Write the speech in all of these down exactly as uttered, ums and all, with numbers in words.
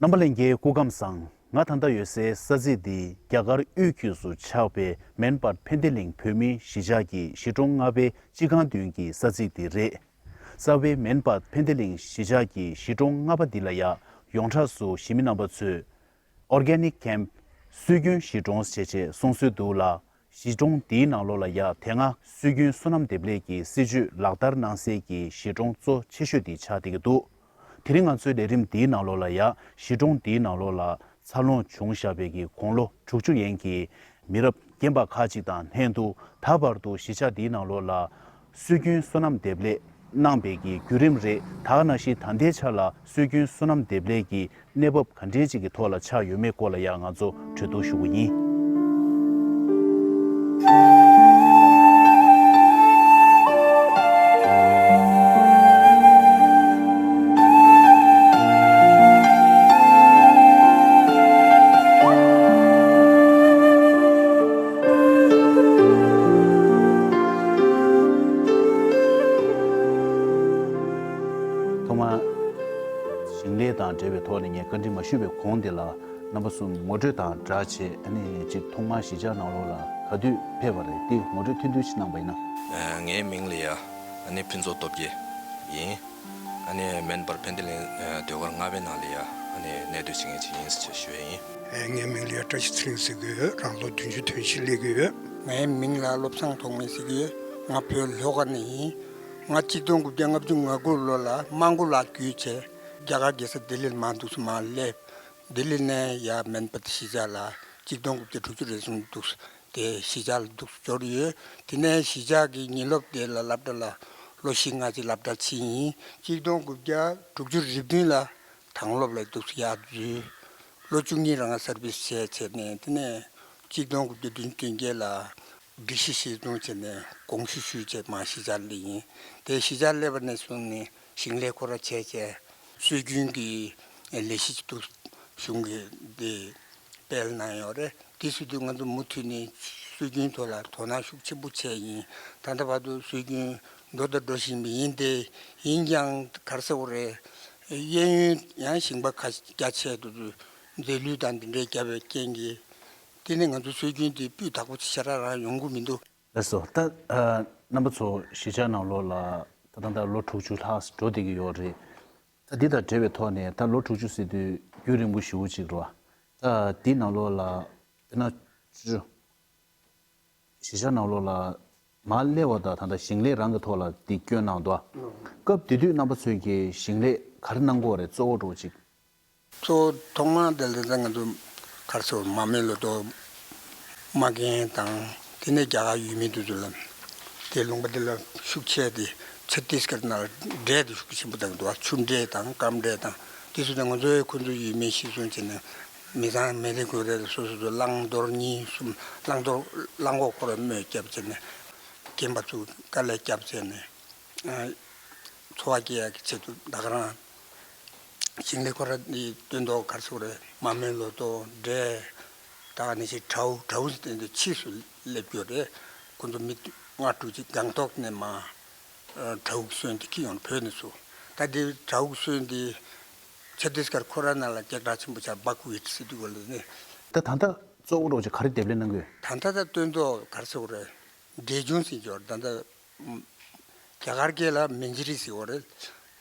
རྣམ་པ་ལྷན་རྒྱས་སྐུ་ཁམས་བཟང་། ང་ད་ལྟ་ཡོད་སའི་ས་ཚིགས་འདི་རྒྱ་གར་དབུས་རྒྱུད་སུ་ཆགས་པའི་མན་སྦར་ཕན་ཏེ་གླིང་བོད་མིའི་གཞིས་ཆགས་ཀྱི་གཞིས་གྲོང་ལྔ་པའི་སྤྱི་ཁང་མདུན་གྱི་ས་ཚིགས་འདི་རེད། རྩ་བའི་མན་སྦར་ཕན་ཏེ་གླིང་གཞིས་ཆགས་ཀྱི་གཞིས་གྲོང་ལྔ་པ་འདི་ལ་ཡང་ཡོངས་གྲགས་སུ་གཞིས་མི་རྣམ་པ་ཚོས་Organic Camp སྲོལ་རྒྱུན་གཞིས་གྲོང་ཞེས་བྱས་གསུང་སྲོལ་འདུག་ལ། གཞིས་གྲོང་འདིའི་ནང་ལོགས་ལ་ཡང་དེ་སྔ་སྲོལ་རྒྱུན་སོ་ནམ་འདེབས་ལས་ཀྱི་སྲིད་ཇུས་ལག་བསྟར་གནང་སའི་གི་གཞིས་གྲོང་གཙོ་ཆེ་ཤོས་འདི་ཆགས་བསྡད་ཀྱི་འདུག་དེ་རིང་ང་ཚོའི་ལས་རིམ་འདིའི་ནང་ལོགས་ལ་ཡང་གཞིས་གྲོང་འདིའི་ནང་ལོགས་ལ་འཚར་ལོངས་བྱུང་བཞག་པའི་གི་དགུང་ལོ་དྲུག་ཅུ་ཡན་གྱི་མི་རབས་རྒན་པ་ཁག་ཅིག་དང་ལྷན་དུ་ད་བར་དུ་གཞིས་ཆགས་འདིའི་ནང་ལོགས་ལ་སྲོལ་རྒྱུན་སོ་ནམ་འདེབས་ལས་གནང་བའི་གི་བརྒྱུད་རིམ་རེད། ད་ག་ནང་བཞིན་ད་ལྟའི་ཆ་ལ་སྲོལ་རྒྱུན་སོ་ནམ་འདེབས་ལས་ཀྱི་གནས་བབ་ག་འདྲའི་ཅིག་གི་ཐོག་ལ་ཆགས་ཡོད་མེད་སྐོར་ལ་ཡང་ང་ཚོ་གྲོས་བསྡུར་ཞུ་གི་ཡིན། ཐོག་མར་ཞིང་ལས་དང་འབྲེལ་བའི་ཐོག་ནས་ངས་བཀའ་འདྲི་མ་ཞུས་པའི་གོང་དེ་ལ་རྣམ་པ་གསུམ་ངོ་སྤྲོད་དང་སྦྲགས་བྱས། ཨ་ནི་གཅིག་ཐོག་མར་གཞིས་ཆགས་ནང་ལོགས་ལ་ག་དུས་ཕེབས་པ་རེད། དེ་ངོ་སྤྲོད་ཐུང་ཐུང་ཞིག་གནང་པ་ཡིན་ན། ཨ། ངའི་མིང་ལ་ཡ་ཨ་ནི་ཕུན་ཚོགས་སྟོབས་རྒྱལ་ཡིན། ཨ་ནི་མན་སྦར་ཕན་ཏེ་གླིང་ཨ་ཟློས་གར་ལྔ་པའི་ནང་ལ་ཡ་ཨ་ནི་གནས་སྡོད་བྱེད་མཁན་ཅིག་ཡིན་ཟེར་ཞུ་ཡ་ཡིན། ཨེ། ངའི་མིང་ལ་ཡ་བཀྲ་ཤིས་ཚེ་རིང་ཟེར་གི་ཡོད། རང་ལོ་བདུན་ཅུ་དོན་བཞི་སླེབས་ཀྱི་ཡོད། ངའི་མིང་ལ་བློ་བཟང་ཐོགས་མེད་ཟེར་གི་ཡོད། ང་བོད་ལྷོ་ཁ་ནས་ཡིན། ང་གཅིག་སྟོང་དགུ་བརྒྱ་ལྔ་བཅུ་ང་དགུ་ལོ་ལ་མང་གུ་ལ་བརྒྱུད་བྱས་རྒྱ་གར་རྒྱལ་ས་ལྡི་ལིར་མར་འདུག་སེ་མར་སླེབས། ལྡི་ལི་ནས་ཡར་མན་སྦར་གཞིས་ཆགས་ལ་གཅིག་སྟོང་དགུ་བརྒྱ་དྲུག་ཅུ་རེ་གསུམ་འདུག་སེ་དེ་གཞིས་ཆགས་ལ་འདུག་སེ་འབྱོར་ཡོད། དེ་ནས་གཞིས་ཆགས་ཀྱི་ཉིན་སློབ་དེ་ལ་སློབ་གྲྭ་ལ་ལོ་བཞི་ལྔ་ཅིག་སློབ་གྲྭ་ཕྱིན་ཡིན། གཅིག་སྟོང་དགུ་བརྒྱ་དྲུག་ཅུ་རེ་བདུན་ལ་དང་སློབ་ལ་འདུག་སེ་ཡར་འཛུལ། ལོ་བཅུ་གཉིས་རང་སར་བིས་བྱས་བྱས་ནས། དེ་ནས་གཅིག་སྟོང་དགུ་བརྒྱ་བདུན་ཅུ་དོན་བརྒྱད་ལ་སྒྲིག་གཞི་གཞིར་བཟུང་བྱས་ནས་དགོངས་ཞུ་ཞུས་བྱས་མར་གཞིས་ཆགས་སླེབས་ཡིན། དེ་གཞིས་ཆགས་སླེབས་པ་ནས་བཟུང་ནས་ཞིང་ལས་ཁོ་ར་བྱས་བྱས་སྲོལ་རྒྱུན་གྱི་ལས་གཞི་ཅིག་འདུག་གཞུང་གིས་དེ་སྤེལ་གནང་ཡོད་རེད། དེ་སྲིད་དུ་ང་ཚོ་མུ་མཐུད་ནས་སྲོལ་རྒྱུན་ཐོག་ལ་དོ་སྣང་ཤུགས་ཆེན་པོ་བྱས་ཡིན། ད་ལྟ་བར་དུ་སྲོལ་རྒྱུན་འགྲོ་དང་འགྲོ་བཞིན་པ་ཡིན་ཏེ། ཡིན་ཀྱང་ག་རེ་ཟེར་དགོས་རེད། གཡས་གཡོན་ཡང་ཞིང་པ་ཁ་རྒྱ་ཆེ་དུ་འཛེག་བློས་དང་འདི་འདྲའི་བརྒྱབ་པའི་རྐྱེན་གྱིས། དེ་ནི་ང་ཚོ་སྲོལ་རྒྱུན་དེ་སྤུས་དག་པོ་ཞེ་དྲག་རང་ཡོང་གི་མི་འདུག་ལགས་སོ། ད་ཨ་རྣམ་པ་ཚོ་གཞིས་ཆགས་ནང་ལོགས་ལ་ད་ད་ལྟ་ལོ་དྲུག་ཅུ་ལྷག་འགྲོ་བསྡད་ཀྱི་ཡོད་རེད། ད་འདི་དང་འབྲེལ་བའི་ཐོག་ནས་ད་ལོ་དྲུག་ཅུ་ཟེར་དུས་རྒྱུན་རིང་པོ་ཞེ་པོ་ཅིག་རེད་བ། ད་འདི་ནང་ལོགས་ལ་དཔེར་ན་ཅོ་ཅོ་གཞིས་ཆགས་ནང་ལོགས་ལ་མར་སླེབས་པ་དང་ད་ལྟ་ཞིང་ལས་རང་གི་ཐོག་ལ་འདི་བསྐྱོན་གནང་འདུག་བ། སྐབས་དེ་དུས་རྣམ་པ་ཚོས་ཀྱིས་ཞིང་ལས་ག་རེ་གནང་གི་ཡོད་རེད། གཙོ་བོ་འདྲ་བོ་ཅིག་གཙོ་བོ་ཐོག་མར་དེ་ལ་ད་ང་ཚོ་ག་རེ་ཟེར་མ་རྨོས་ལོ་ཏོག་མ་རྒན་དང་། དེ་ནས་རྒྱ་གར་ཡུལ་མི་དེ་ཚོ་ལ་དེ་ལུང་པ་དེ་ལ་ཤུགས་ཆེ་དེ་ཆ་ཏིས་ཀར་ནང་ལ་འབྲས་དེ་ཤུགས་ཆེན་པོ་བཏང་འདུག་བ། ཆུ་འབྲས་དང་སྐམ་འབྲས་དང་དེ་ཚོ་དང་། ང་ཚོའི་ཁོ་ཚོ་ཡུལ་མི་གཞིར་བཟུང་བྱས་ནས་མི་ཚང་མི་རེ་ངོ་རེ་ལ་སོ་སོ་ཚོ་གླང་རྡོལ་གཉིས་གསུམ། གླང་རྡོལ་གླང་གོག་ཁོ་ར་རྨོས་བརྒྱབ་བྱས་ནས་རྒན་པ་ཚོ་དཀའ་ལས་བརྒྱབ་བྱས་ནས། ཨ། འཚོ་བ་སྐྱེལ་ཡག་གི་ཆེད་དུ་ད་ག་རང་ཞིང་ལས་ཁོ་ར་ནི་སྟོན་ཐོག་ག་རེ་ཟེར་དགོས་རེད། མ་རྨོས་ལོ་ཏོག་འབྲས། ད་ག་ནང་བཞིན་དྲའུ། དྲའུ་ཟེར་དེ་འདི་ཕྱིས་སུ་སླེབས་ཡོད་རེད། ཁོ་ཚོ་མི་ལྔ་དྲུག་ཅིག་སྒང་ཏོག་ནས་མར་དྲའུ་གི་སོན་དེ་འཁྱེར་ཡོང་བོད་ནས་ཚུར། ད་དེ་དྲའུ་གི་སོན་དེ་ཆ་ཏིས་ཀར་ཁོ་ར་ནང་ལ་སྐད་གྲགས་ཆེན་པོ་ཆགས། བག་ཝིཊ་ཟེར་དུས་གོ་ལ་ནི། ད་ད་ལྟ་གཙོ་བོ་འདྲ་བོ་ཅིག་ག་རེ་འདེབས་ལས་གནང་གི་ཡོད། ད་ལྟ་ད་སྟོན་ཐོག་ག་རེ་ཟེར་དགོས་རེད། འབྲས་ལྗོངས་ཟེར་གྱི་ཡོད་རེད། ད་ལྟ་རྒྱ་གར་སྐད་ལ་མན་ཇི་རི་ཟེར་བ་རེད།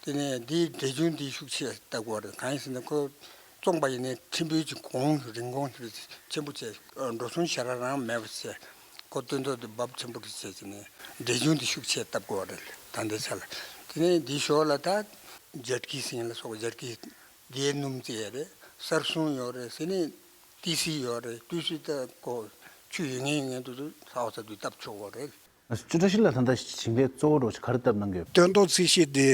དེ་ནས་འདིའི་འབྲས་ལྗོངས་འདི་ཤུགས་ཆེ་ལྟ་དགོས་རེད། གང་ཡིན་ཟེར་ན་ཁོ་བཙོངས་པ་ཡིན་ནའི་ཕྲན་བུ་ཅིག་གོང་རིན་གོང་ཆེན་པོ་བྱས། འགྲོ་སོང་ཞེ་དྲག་རང་མེད་པ་བྱས། ཁོ་སྟོན་ཐོག་དེ་འབབ་ཆེན་པོ་རེད་བྱས་བྱས་ནས་འབྲས་ལྗོངས་འདི་ཤུགས་ཆེ་བཏབ་དགོས་རེད། ད་ལྟའི་ཆ་ལ། དེ་ནས་འདིའི་ཞོར་ལ་ད་ཇར་ཀི་ཟེར་ཡ་ལ་སོགས། ཇར་ཀི་འདིའི་སྣུམ་རྩེ་ཡ་རེད། གསར་སྲུང་ཡོད་རེད། དེ་ནས་ཏི་སེ་ཡོད་རེད། ཏི་སེ་ད་ཁོ་ཆུ་ཡོད་མཁན་ཡོད་མཁན་དེ་ཚོ་ས་འོག་ས་དུ་བཏབ་ཆོག་གི་རེད། ཅོ་བཀྲ་ཤིས་ལགས། ད་ལྟ་ཞིང་ལས་གཙོ་བོ་འདྲ་བོ་ཅིག་ག་རེ་བཏབ་གནང་གི་ཡོད། སྟོན་ཐོག་རྩིས་གཞི་དེ་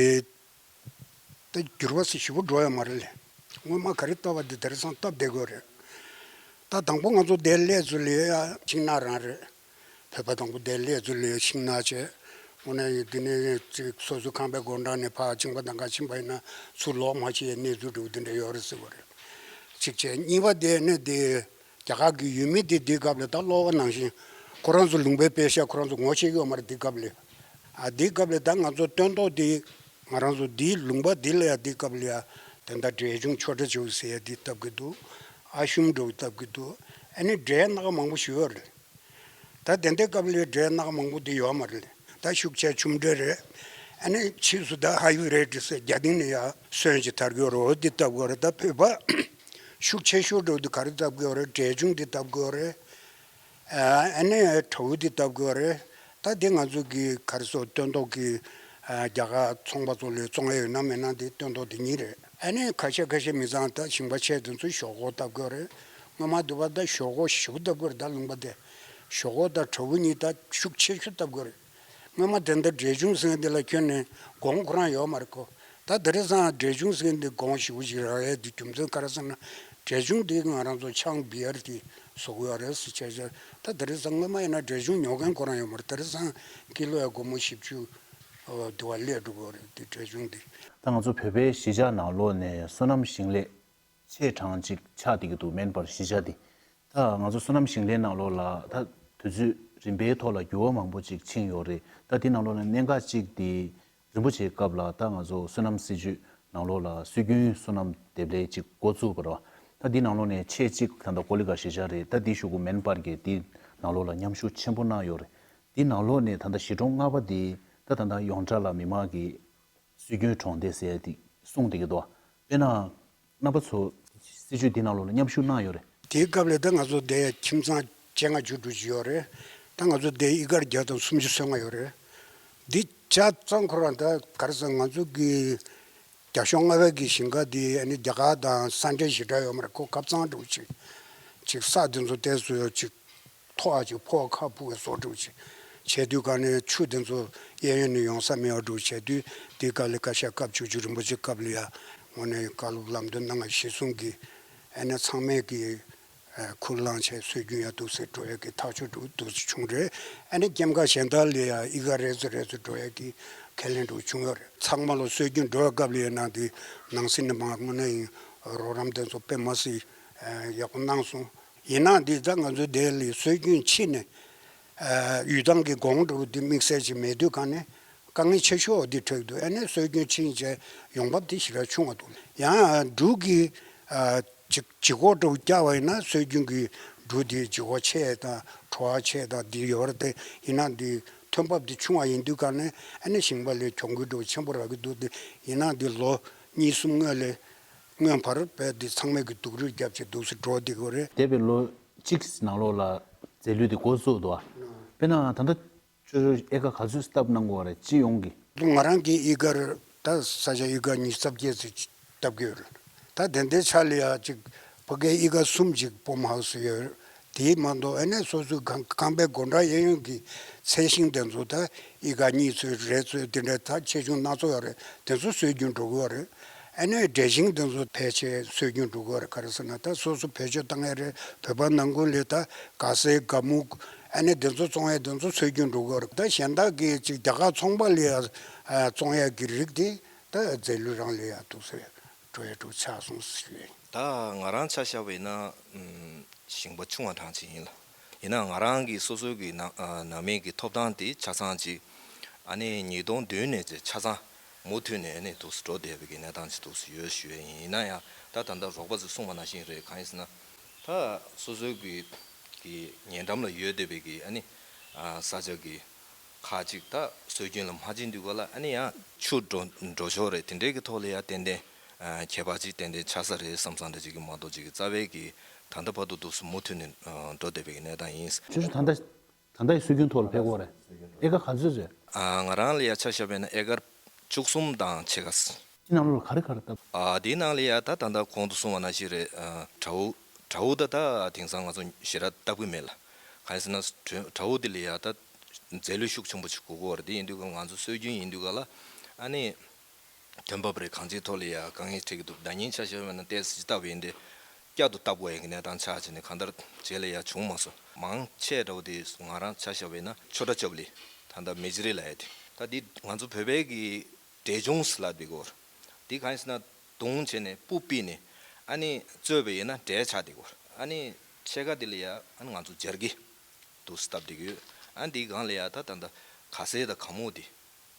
ད་འགྱུར་བ་ཞེ་པོ་འགྲོ་ཡ་མ་རེད་ལེ། སྔོན་མ་ག་རེ་བཏབ་པ་དེ་དེང་སང་བཏབ་བསྡད་དགོས་རེད། ད་དང་པོ་ང་ཚོ་དེར་སླེབས་ཚུལ་ལ་ཡ་ཤིང་ནགས་རང་རེད། བོད་པ་དང་པོ་དེར་སླེབས་ཚུལ་ལ་ཡ་ཤིང་ནགས་བྱས། དངོས་གནས་ཡིན་དེ་ནས་ཅིག་སོ་སོའི་ཁང་པའི་སྒོ་འགྲམ་ནས་ཕར་གཅིན་པ་དང་ག་ཕྱིན་པ་ཡིན་ན་ཚུར་ལོག་མ་ཤེས་པའི་གནས་ཚུལ་འདྲ་བོ་དེ་འདྲ་ཡོད་རེད་ཟེར་བ་རེད། གཅིག་བྱས། གཉིས་པ་དེ་ནི་དེ་རྒྱ་གར་གྱི་ཡུལ་མི་དེ་དེའི་སྐབས་ལ་ད་གློ་བ་ནང་བཞིན་ཁོ་རང་ཚོ་ལུང་པའི་དཔེ་ཤག་ཁོ་རང་ཚོ་ངོ་ཤེས་ཀྱི་ཡོད་མ་རེད། དེའི་སྐབས་ལ། ཨ། དེའི་སྐབས་ལ་ད་ང་ཚོ་སྟོན་ཐོག་དེ་ང་རང་ཚོ་དེའི་ལུང་པ་དེ་ལ་ཡ་དེའི་སྐབས་ལ་ཡ་ དེ་འདྲ་འབྲས་ཆུང་ཆོ་འདྲ་བྱེད་ཟེར་ཡ་འདི་བཏབ་ཀྱི་འདུག་ཨ་ཤུམ་འདྲ་བོ་བཏབ་ཀྱི་འདུག་ཨ་ནི་འབྲས་སྣ་ཁ་མང་པོ་ཞིག་ཡོད་རེད། ད་དེ་འདྲའི་སྐབས་ལ་འབྲས་སྣ་ཁ་མང་པོ་འདི་ཡོད་མ་རེད། ད་ཤུགས་ཆེ་ཆུང་འདྲ་རེད། ཨ་ནི་ཕྱིས་སུ་ད་ཧའི་བྷི་རིཌ་ཟེར་རྒྱ་སྟེང་ནས་ཡ་སོན་ཅིག་དར་གྱི་ཡོད་རེད། འོ་འདི་བཏབ་དགོས་རེད། ད་བོད་པ་ཤུགས་ཆེ་ཤོས་འདྲ་བོ་འདི་ག་རེ་བཏབ་དགོས་རེད། འབྲས་ཆུང་འདི་བཏབ་དགོས་རེད། ཨ་ནི་བྲ་བོ་འདི་བཏབ་དགོས་རེད། ད་འདི་ང་ཚོ་གི་ག་རེ་ཟེར་སྟོན་ཐོག་གི་ཨ་རྒྱ་གར་ཚོང་པ་ཚོ་ལ་བཙོང་ཡ་ཡོད་ན་མེད་ན་འདི་སྟོན་ཐོག་འདི་གཉིས་རེད། ཨ་ནི་ཁ་ཤས་ཁ་ཤས་མི་ཚང་ད་ཞིང་པ་ཆེ་དེ་ཚོ་ཞོག་ཁོག་བཏབ་དགོས་རེད། སྔོན་མ་དུ་བ་ད་ཞོག་ཁོག་ཞེ་པོ་བཏབ་དགོས་རེད། ད་ལུང་པ་དེ་ཞོག་ཁོག་དང་བྲ་བོ་གཉིས་ད་ཤུགས་ཆེ་ཤོས་བཏབ་དགོས་རེད། སྔོན་མ་དེ་འདྲ་འབྲས་ཆུང་ཟེར་མཁན་དེ་ལ་ཁྱོན་ནས་གོང་ཁོ་རང་ཡོད་མ་རེད་ཁོ། ད་དེ་རིང་སང་འབྲས་ཆུང་ཟེར་མཁན་དེ་གོང་ཞེ་པོ་ཞིག་རག་ཡས་དེ་རྒྱུ་མཚན་ག་རེ་ཟེར་ན། འབྲས་ཆུང་དེ་ང་རང་ཚོ་ཆང་བི་ཡར་དེ་བཟོ་གི་ཡོད་རེད་ཟེར་བྱས་བྱས། ད་དེ་རིང་སང་སྔོན་མ་ཡིན་ན་འབྲས་ཆུང་ཉོ་མཁན་ཁོ་རང་ཡོད་མ་རེད། དེ་རིང་སང་ཀི་ལོ་ཡ་སྒོར་མོ་བཞི་བཅུ་དུ་བ་སླེབས་འགྲོ་གི་ཡོད་རེད་དེ་འབྲས་ཆུང་དེ། ད་ང་ཚོ་བོད་པའི་གཞིས་ཆགས་ནང་ལོགས་ནས་སོ་ནམ་ཞིང་ལས་ཆེ་གྲངས་ཅིག་ཆགས་བསྡད་ཀྱི་འདུག་མིན་པར་གཞིས་ཆགས་འདི། ད་ང་ཚོ་སོ་ནམ་ཞིང་ལས་ནང་ལོགས་ལ་ད་དུས་ཚོད་རིམ་པའི་ཐོག་ལ་འགྱུར་བ་མང་པོ་ཅིག་ཕྱིན་ཡོད་རེད། ད་འདི་ནང་ལོགས་ནས་གནད་འགག་ཅིག་འདི་རིན་པོ་ཆེའི་སྐབས་ལ་ད་ང་ཚོ་སོ་ནམ་སྲིད་ཇུས་ནང་ལོགས་ལ་སྲོལ་རྒྱུན་སོ་ནམ་འདེབས་ལས་ཅིག་འགོ་བཙུགས་པ་རེད། ད་འདི་ནང་ལོགས་ནས་ཆེད་ཅིག་ད་ལྟ་ཀོ་ལི་གྷལ་གཞིས་ཆགས་རེད། ད་འདི་གཞུག་གུ་མིན་པར་གྱི་འདི་ནང་ལོགས་ལ་མཉམ་ཞུགས་ཆེན་པོ་གནང་ཡོད་རེད། འདི་ནང་ལོགས་ནས་ད་ལྟ་གཞིས་གྲོང་ལྔ་པ་འདི་ད་ད་ལྟ་ཡོངས་གྲགས་ལ་མི་མང་གི་སྲོལ་རྒྱུན་གྲོང་སྡེ་ཟེར་ཡ་དེ་གསུངས་བསྡད་ཀྱི་འདུག་དཔེར་ན་རྣམ་པ་ཚོ་སྲིད་ཇུས་འདི་ནང་ལོགས་ལ་མཉམ་ཞུགས་གནང་ཡོད་རེད། དེའི་སྐབས་ལ་ད་ང་ཚོ་དེ་ཁྱིམ་ཚང་བཅོ་ལྔ་བཅུ་དྲུག་ཅིག་ཡོད་རེད། ད་ང་ཚོ་དེ་ཨི་ཀར་བརྒྱ་དང་སུམ་ཅུ་སོ་ལྔ་ཡོད་རེད། འདི་ཆ་ཚང་ཁོ་རང་ད་ག་རེ་ཟེར་ང་ཚོ་གི་རྒྱ་གཞུང་མངའ་བདག་གི་ཞིང་ཁ་འདི་ཨ་ནི་རྒྱ་གར་དང་ས་འབྲེལ་ཞེ་དྲག་ཡོད་མ་རེད། ཁོ་ཁབ་གཙང་འདྲ་བོ་ཅིག་ཅིག་ས་དེ་ཚོ་ཏོག་ཙམ་ཅིག་མཐོ་བ་ཅིག་ཕོ་ཁ་སྤུ་གི་བཟོ་འདྲ་བོ་ཅིག་བྱས་དུས་ག་ནས་ཆུ་དེ་ཚོ་གཡས་གཡོན་ནས་ཡོང་ས་མེད་པ་འདྲ་བོ་བྱས་དུས། དེའི་སྐབས་ལ་བཀའ་ཤག་སྐབས་བཅུ་བཅུ་རིན་པོ་ཆེ་སྐབས་ལ་ཡ་དངོས་གནས་བཀའ་སློབ་ལམ་སྟོན་གནང་བ་གཞིར་བཟུང་གིས་ཨ་ནི་ཚང་མས་ཀྱི་ཨ་ཁུར་བླངས་བྱས་སྲོལ་རྒྱུན་ཡ་འདུག་སེ་འགྲོ་ཡ་གི་ཐག་གཅོད་འདུག་འདུག་སེ་བྱུང་རེད། ཨ་ནི་སྐྱེམས་ཁ་གཞན་དག་ལ་ཡ་ཨི་ཀར་རེ་ཟུང་རེ་ཟུང་འགྲོ་ཡ་གི་ཁས་ལེན་འདྲ་བོ་བྱུང་ཡོད་རེད། ཚང་མ་ལ་སྲོལ་རྒྱུན་འགྲོ་བའི་སྐབས་ལ་ཡིན་ན་དེ་ནང་སྲིད་ནས་མར་དངོས་གནས་ཡིན་རོགས་རམ་དེ་ཚོ་དཔེ་མ་སྲིད་ཡག་པོ་གནང་སོང་། ཡིན་ནའང་འདི་ད་ང་ཚོའི་དེ་ལ་སྲོལ་རྒྱུན་ཕྱིན་ནས་ཨ་ཡུལ་ཐང་གི་གོང་འགྲོ་འདི་དམིགས་བསལ་ཅིག་མེད་དུས་གང་ནས་དཀའ་ངལ་ཆེ་ཤོས་འདི་འཕྲད་འདུག་ཨ་ནི་སྲོལ་རྒྱུན་ཕྱིན་བྱས་ཡོང་འབབ་དེ་ཞེ་དྲག་ཆུང་བ་འདུག་ཡང་འབྲུ་གི་ཨ་ལྗིད་ལྗིད་ཁོག་འདྲ་བོ་བཀྱག་པ་ཡིན་ན་སྲོལ་རྒྱུན་གྱི་འབྲུ་དེ་ལྗིད་ཁོག་ཆེ་དང་བྲོ་བ་ཆེ་དང་འདི་ཡོད་རེད་དེ། ཡིན་ན་འདི་ཐོན་འབབ་འདི་ཆུང་བ་ཡིན་དུས་གང་ནས་ཨ་ནི་ཞིང་པ་ལ་གྱོང་གུན་འདྲ་བོ་ཆེན་པོ་རག་གི་འདུག་དེ་ཡིན་ན་འདི་ལོ་གཉིས་གསུམ་སྔོན་ལས་སྔོན་བར་བས་འདི་ཚང་མས་ཀྱི་སྡུག་རུས་བརྒྱབ་བྱས་འདུག་སེ་འགྲོ་བསྡད་ཀྱི་ཡོད་རེད། འདས་པའི་ལོ་གཅིག་ནང་ལོགས་ལ་རྫས་ལུད་འདི་འགོ་བཙུགས་འདུག་དཔེར་ན་ད་ལྟ་ཁྱོད་ཚོ་ཨེ་ཀར་ག་ཚོད་བཏབ་གནང་དགོས་རེད་སྤྱི་ཡོངས་ཀྱི། ང་རང་གི་ཨི་ཀར་ད་ས་ཆ་ཨི་ཀར་ཉི་ཤུ་རྩ་བརྒྱད་ཙམ་བཏབ་ཀྱི་ཡོད་རེད། ད་དེ་འདྲའི་ཆ་ལ་ཡ་ཅིག་ཕ་གིའི་ཨི་ཀར་གསུམ་ཅིག་སྤོམ་ཧའུ་སི་ཡོད་རེད། དེ་མ་གཏོགས་ཨ་ནི་སོ་སོའི་ཁང་ཁང་པའི་སྒོ་འགྲམ་གཡས་གཡོན་གྱི་ཚལ་ཞིང་དེ་ཚོ་ད་ཨི་ཀར་གཉིས་ཚོད་རེ་ཚོད་དེ་འདྲའི་ད་ཆེ་ཆུང་སྣ་ཚོགས་ཡོད་རེད། དེ་ཚོ་སྲོལ་རྒྱུན་འགྲོ་གི་ཡོད་རེད། ཨ་ནི་འབྲས་ཞིང་དེ་ཚོ་ཕལ་ཆེར་སྲོལ་རྒྱུན་འགྲོ་གི་ཡོད་རེད། ག་རེ་ཟེར་ན་ད་སོ་སོ་བེད་སྤྱོད་བཏང་ཡ་རེད། བོད་པ་ནང་ཁུལ་ལ་ད་ག་ཟེ་ག་མུག་ཨ་ནི་དེ་ཚོ་བཙོང་ཡ་དེ་ཚོ་སྲོལ་རྒྱུན་འགྲོ་གི་ཡོད་རེད། ད་གཞན་དག་གི་ཅིག་རྒྱ་གར་ཚོང་པ་ལ་ཡ་བཙོང་ཡ་གི་རིགས་དེ་ད་རྫས་ལུད་རང་ལ་ཡ་འདུག་སེ་འགྲོ་ཡ་འགྲོ་ཆགས་སོང་ཞུ་ཡ་ཡིན། ད་ང་རང་ཆ་བཞག་པ་ཡིན་ན་ཞིང་པ་ཆུང་བ་གྲངས་ཅིག་ཡིན་ལ། ཡིན་ནའང་ང་རང་གི་སོ་སོའི་གི་ནང་ནང་མི་གི་ཐོབ་ཐང་དེ་ཆ་ཚང་ཅིག་ཨ་ནི་ཉིས་སྟོང་བདུན་ནས་ཅིག་ཆ་ཚང་མུ་མཐུད་ནས་ཨ་ནི་འདུག་སེ་འགྲོ་བསྡད་པའི་གི་གནས་སྟངས་ཅིག་འདུག་སེ་ཡོད་ཞུ་ཡ་ཡིན། ཡིན་ན་ཡང་ད་ད་ལྟ་རོགས་པ་ཚོས་གསུངས་པ་ནང་བཞིན་རེད། གང་ཡིན་ཟེར་ན་ད་སོ་སོའི་གི་གི་ཉེ་འགྲམ་ལ་ཡོད་བསྡད་པའི་གི་ཨ་ནི་ས་ཆ་གི་ཁག་ཅིག་ད་སྲོལ་རྒྱུན་ལ་མ་བྱེད་དུས་ག་ལ་ཨ་ནི་ཡང་ཆུ་འགྲོ་འགྲོ་ཕྱོགས་རེད། དེ་འདྲའི་གི་ཐོག་ལ་ཡང་ཏན་ཏན་ཨ་ཁྱད་པར་ཅིག་ཏན་ཏན་ཆགས་ས་རེད་བསམ་བསམ་འདྲ་ཅིག་གི་མ་གཏོགས་ཅིག་གི་རྩ་བའི་གི་ད་ལྟ་བར་དུ་འདུག་སེ་མུ་མཐུད་ནས་ཨ་འགྲོ་བསྡད་པའི་གནས་སྟངས་ཡིན། ཁྱོད་ཚོ་ད་ལྟ་ད་ལྟ་ཡི་སྲོལ་རྒྱུན་ཐོག་ལ་ཕེབས་ཀྱི་ཡོད་རེད། ཨེ་ཀར་ག་ཚོད་རེད། ཨ་ང་རང་ལ་ཡ་ཆ་བཞག་པ་ཡིན་ན་ཨེ་ཀར་བཅུ་གསུམ་དང་ཕྱེད་ཀ། དེ་ནང་ལོགས་ལ་ག་རེ་ག་རེ་བཏབ། ཨ་དེའི་ནང་ལ་ཡ་ད་ད་ལྟ་གོང་དུ་གསུངས་པ་ནང་བཞིན་རེད། ཨ་བྲ་བོ་བྲ་བོ་ད་ད་དེང་སང་ང་ཚོ་ཞེ་དྲག་བཏབ་གི་མེད་ལ། གང་ཡིན་ཟེར་ན་བྲ་བྲ་བོ་དེ་ལ་ཡ་ད་རྫས་ལུད་ཤུགས་ཆེན་པོ་ཞིག་དགོས་ཀྱི་ཡོད་རེད། དེ་ཡིན་དུས་ག་ང་ཚོ་སྲོལ་རྒྱུན་ཡིན་དུས་ག་ལ་ཨ་ནི། ཐོན་འབབ་རེད་གང་ཅིའི་ཐོག་ལ་ཡ་དཀའ་ངལ་འཕྲད་ཀྱི་འདུག་ཟླ་ཉིན་ཆ་བཞག་པ་ཡིན་ན་ཏོག་ཙམ་ཅིག་བཏབ་པ་ཡིན་ཏེ། བསྐྱར་དུ་བཏབ་དགོས་ཡ་གི་གནས་སྟངས་ཆགས་བྱས་ནས་གང་ལྟར་རྗེས་ལ་ཡ་བྱུང་མ་སོང་། མང་ཆེ་འདྲ་བོ་དེ་ང་རང་ཆ་བཞག་པ་ཡིན་ན་ཆོ་འདྲ་ཅོབ་ལི་ད་ལྟ་མེ་ཇི་རི་ལབ་ཡ་དེ། ད་འདི་ང་ཚོ་བོད་པའི་གི་འབྲས་ཆུང་ཟེར་ལབ་དེ་གོ། འདི་གང་ཡིན་ཟེར་ན་བརྡུངས་བྱས་ནས་སྤུ་ཕུད་ནས་ཨ་ནི་བཙོས་པ་ཡིན་ན་འབྲས་ཆགས་དེ་གོ། ཨ་ནི་ཕྱེད་ཀ་དེ་ལ་ཡ་ཨ་ནི་ང་ཚོ་སྦྱར་གི་འདུག་སེ་བཏབ་བསྡད་ཀྱི་ཡོད། ཨ་འདིའི་སྒང་ལ་ཡ་ད་ད་ད་ག་ཟེ་དང་ག་མུག་དེ་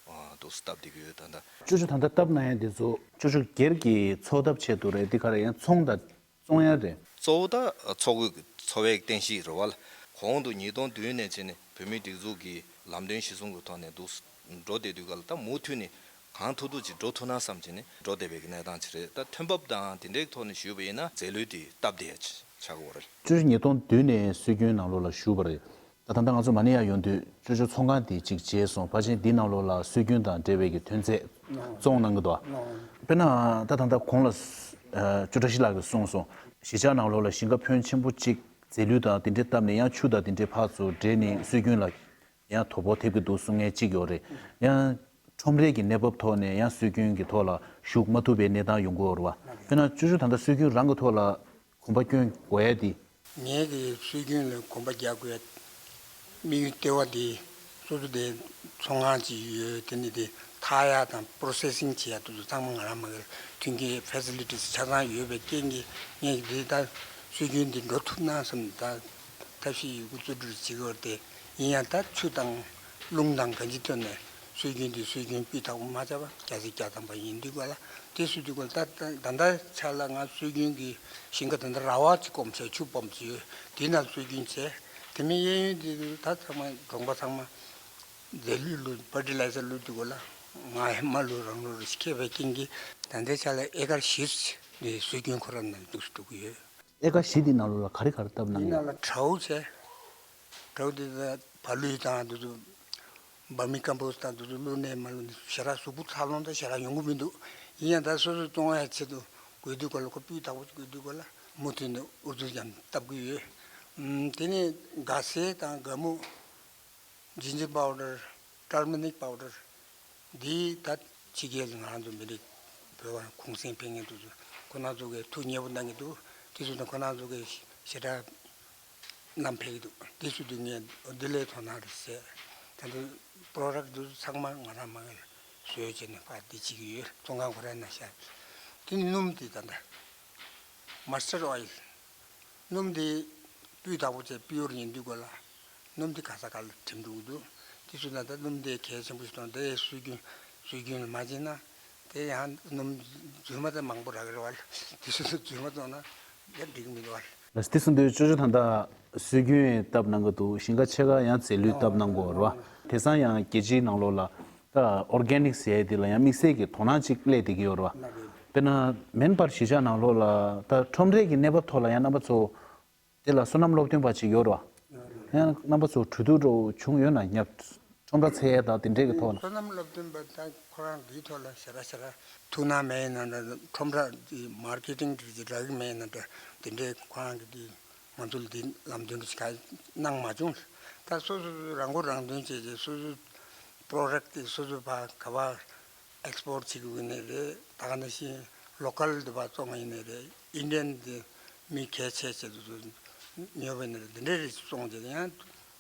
ཨ་འདུག་སེ་བཏབ་བསྡད་ཀྱི་ཡོད། ད་ལྟ་ཅོ་ཅོ་ད་ལྟ་བཏབ་གནང་ཡ་འདི་ཚོ་ཅོ་ཅོ་སྒེར་གྱི་འཚོ་ཐབས་ཆེད་དུ་རེད། འདི་ག་རེ་ཡང་ཚོང་དང་བཙོང་ཡ་རེད། གཙོ་བོ་ད་འཚོ་གོས་འཚོ་བའི་རྟེན་གཞི་རེད་བ་ལ། གོང་དུ་ཉིས་སྟོང་བདུན་ནས་བྱས་ནས་བོད་མིའི་སྒྲིག་འཛུགས་ཀྱི་ལམ་སྟོན་གཞི་བཟུང་གི་ཐོག་ནས་འདུག་སེ་འགྲོ་བསྡད་དུས་ག་ལ་ད་མུ་མཐུད་ནས་གང་ཐུབ་ཐུབ་ཅིག་འགྲོ་ཐུབ་ན་བསམ་བྱས་ནས་འགྲོ་བསྡད་པའི་གནས་སྟངས་ཅིག་རེད། ད་ཐོན་འབབ་དང་དེ་འདྲའི་ཐོག་ནས་ཞུས་པ་ཡིན་ན་རྫས་ལུད་དེ་སྟབས་བདེ་ཡ་ཆགས་ཀྱི་ཡོད་རེད། ཅོ་ཅོ་ཉིས་སྟོང་བདུན་ནས་སྲོལ་རྒྱུན་ནང་ལོགས་ལ་ཞུགས་པ་རེད། ད་ད་ལྟ་ང་ཚོ་མ་ཎི་ཡར་ཡོང་དུས་ཅོ་ཅོ་ཚོང་ཁང་དེ་གཅིག་མཇལ་སོང་། ཕལ་ཆེར་འདི་ནང་ལོགས་ལ་སྲོལ་རྒྱུན་དང་འབྲེལ་བའི་གི་ཐོན་རྫས་བཙོང་གནང་གི་འདུག་དཔེར་ན་ད་ད་ལྟ་གོང་ལ་ཨ་ཅོ་བཀྲ་ཤིས་ལགས་ཀྱིས་གསུངས་སོང་། གཞིས་ཆགས་ནང་ལོགས་ལ་ཞིང་ཁ་ཕོན་ཆེན་པོ་གཅིག་རྫས་ལུད་དང་དེ་འདྲའི་བཏབ་ནས་ཡང་ཆུ་དང་དེ་འདྲའི་ཕར་ཚུར་འདྲེས་ནས་སྲོལ་རྒྱུན་ལ་ཡང་དོ་ཕོག་ཐེབས་ཀྱི་འདུག་གསུང་མཁན་གཅིག་ཡོད་རེད། ཡང་ཁྲོམ་རའི་གི་གནས་བབ་ཐོག་ནས་ཡང་སྲོལ་རྒྱུན་གྱི་ཐོག་ལ་ཞུགས་མ་ཐུབ་པའི་གནས་སྟངས་ཡོང་གི་ཡོད་རེད་བ། དཔེར་ན་ཅོ་ཅོ་ད་ལྟ་སྲོལ་རྒྱུན་རང་གི་ཐོག་ལ་གོམ་པ་སྐྱོན་དགོས་ཡ་དེ། ངེད་ཀྱི་སྲོལ་རྒྱུན་ལ་གོམ་པ་རྒྱག་དགོས་ཡ་དམིགས་ཡུལ་ལྟེ་བ་དེ་སོ་སོ་དེ་ཚོང་ཁང་ཅིག་ཡོད། དེ་ནི་དེ་འཐག་ཡ་དང་པོ་རོ་སེ་སིང་བྱེད་ཡ་དེ་ཚོ་ཚང་མ་ང་རང་མ་གིར་མཐུན་རྐྱེན་ཕེ་སི་ལི་ཊི་སི་ཆ་ཚང་ཡོད་པའི་རྐྱེན་གྱིས་ངེད་ཀྱི་དེ་ད་སྲོལ་རྒྱུན་འདི་འགྲོ་ཐུབ་ན་བསམ། ད་ཐབས་ཤེས་ཡོད་རྒུ་རྩལ་སྤྲུགས་བྱེད་ཀྱི་ཡོད་རེད་དེ། ཡིན་ཡང་ད་ཆུ་དང་རླུང་དང་གང་ཅིའི་ཐོག་ནས་སྲོལ་རྒྱུན་འདི་སྲོལ་རྒྱུན་སྤུས་དག་པོ་མ་ཆགས་པ་སྐྱ་སེར་སྐྱ་ཐམ་པ་ཡིན་དུས་ག་ལ་དེ་སྲོལ་དུས་ག་ལ་ད་ད་ད་ལྟ་ཆ་ལ་ང་སྲོལ་རྒྱུན་གྱི་ཞིང་ཁ་དེ་འདྲ་ར་བ་ཅིག་སྐོམ་བྱས་ཆུ་སྦོམ་ཅིག་ཡོད། དེ་ན་སྲོལ་རྒྱུན་བྱས། དེ་མིན་གཡས་གཡོན་དེ་ད་ཚང་མ་གྲོང་པ་ཚང་མ་རྫས་ལུད་བླུགས་ཕར་ཊི་ལའི་ཛར་བླུགས་དུས་ག་ལ་ང་ཧེ་མ་བླུགས་རང་བླུགས་རེ་ཞིག་ཁེ་བའི་རྐྱེན་གྱིས་ད་ལྟའི་ཆ་ལ་ཨེ་ཀར་བཞི་ཙམ་དེ་སྲོལ་རྒྱུན་ཁོ་རང་ནང་འདུག་སེ་འགྲོ་གི་ཡོད། ཨེ་ཀར་བཞི་འདི་ནང་ལོགས་ལ་ག་རེ་ག་རེ་བཏབ་གནང་གི་ཡོད། འདི་ནང་ལ་བྲའུ་བྱས། བྲའུ་འདི་ད་བ་ལུད་དང་འདི་ཚོ་བར་མི་ཀམ་པོ་སི་ཊི་དང་འདི་ཚོ་བླུགས་ནས་མ་བླུགས་ནས་ཞེ་དྲག་གཟུགས་པོ་འཚར་ལོངས་ད་ཞེ་དྲག་ཡོང་གི་མི་འདུག་ཡིན་ཡང་ད་སོ་སོ་བཙོང་ཡ་ཆེད་དུ་དགོས་དུས་ག་ལ་ཁོ་སྤུས་དག་པོ་དགོས་དུས་ག་ལ་མུ་མཐུད་ནས་ཨུ་ཚུགས་ཀྱང་བཏབ་གི་ཡོད། ཨམ། དེ་ནས་སྒ་སེར་དང་སྒ་སྨུག་ཇིན་ཇར་པའུ་ཌར། ཊར་མེ་རིག་པའུ་ཌར་འདི་ད་ཕྱི་རྒྱལ་ལ་ང་རང་ཚོ་མི་རིགས་བོད་པ་གུང་སེང་ཕེབས་མཁན་དེ་ཚོ་ཁོ་རང་ཚོ་གིས་ཐུགས་མཉེས་པོ་གནང་གི་འདུག་དེ་ཚོ་དང་ཁོ་རང་ཚོ་གིས་ཞེ་དྲག་བསྣམས་ཕེབས་ཀྱི་འདུག་དེ་ཚོ་དུས་ངས་འདི་ལས་དོ་སྣང་རེད་ཟེར། ད་ལྟ་པོ་རོ་ཌག་དེ་ཚོ་ཚང་མ་ང་རང་མ་གིར་བཟོས་བྱས་ནས་ཕར་འདི་བྱེད་ཀྱི་ཡོད། བཙོན་ཁང་ཁོ་རང་ནང་བཞག་དེ་ནི་སྣུམ་དེ་ད་ལྟ་མ་སི་ཊར་ཨོ་ཡིལ། སྣུམ་དེ་སྤུས་དག་པོ་བྱས་པིའུར་ཡིན་དུས་ག་ལ་སྣུམ་དེ་ག་ས་ག་ལ་བྲིམ་འགྲོ་གི་འདུག་དེ་ཚོ་ལ་ད་སྣུམ་དེ་གལ་ཆེན་པོ་ཞིག་མཐོང་། དེ་སྲོལ་རྒྱུན་སྲོལ་རྒྱུན་ལ་མ་བྱས་ན་དེ་ཡང་སྣུམ་རྫུན་མ་དེ་མང་པོ་རག་གི་རེད་བ། དེ་ཚོ་རྫུན་མ་བཙོང་ན་ཡང་འགྲིག་གི་མི་འདུག་བ། ལགས་སོ། དེ་སོང་དུས་ཅོ་ཅོ་ད་ལྟ་སྲོལ་རྒྱུན་བཏབ་གནང་གི་འདུག་ཞིང་ཁ་ཕྱེད་ཀ་ཡང་རྫས་ལུད་བཏབ་གནང་གི་ཡོད་རེད་བ། དེང་སང་ཡང་རྒྱལ་སྤྱིའི་ནང་ལོགས་ལ་ད་ཨོར་གེ་ནིག་ཟེར་ཡས་དེ་ལ་ཡང་དམིགས་བསལ་གྱི་དོ་སྣང་ཅིག་སླེབས་བསྡད་ཀྱི་ཡོད་རེད་བ། དཔེར་ན་མེན་པར་གཞིས་ཆགས་ནང་ལོགས་ལ་ད་ཁྲོམ་རའི་གི་གནས་བབ་ཐོག་ལ་ཡང་རྣམ་པ་ཚོ་དེ་ལ་སོ་ནམ་སློབ་སྟོན་པ་ཅིག་ཡོད་རེད་བ། ཡང་རྣམ་པ་ཚོ་གྲོས་བསྡུར་འདྲ་བོ་བྱུང་ཡོད་ན་སྙམ། ཁྲོམ་ར་འཚོལ་ཡས་དང་དེ་འདྲའི་གི་ཐོག་ལ། སོ་ནམ་སློབ་སྟོན་པ་ད་ཁོ་རང་འདིའི་ཐོག་ལ་ཞེ་དྲག་ཞེ་དྲག་ཐུགས་སྣང་མེད་ཡིན་ན་འདྲ། ཁྲོམ་ར་འདི་མར་ཀེ་ཊིང་འདི་འདྲ་གི་མེད་ཡིན་ན་འདྲ། དེ་འདྲའི་ཁོ་རང་གི་འདི་ང་ཚོ་ལ་འདི་ལམ་སྟོན་འདི་ཞིག་ག་གནང་མ་བྱུང་། ད་སོ་སོ་རང་མགོ་རང་ཐོན་བྱས་རྗེས་སོ་སོའི་པོ་རོ་ཌག་དེ་སོ་སོ་ཕར་ག་པར་ཨེག་སི་པོར་ཊི་བྱེད་དགོས་ནི་རེད། ད་ག་ནང་བཞིན་ལོ་ཀལ་དུ་ཕར་བཙོང་བ་ཡིན་ནི་རེད། ཨིན་ཌི་ཡན་དེ་མི་གལ་ཆེ་ཆེ་དུ་ཉོ་བ་ཡིན་ནི་རེད། འདི་འདྲའི་རིགས་བཙོང་རྗེས་ཡང་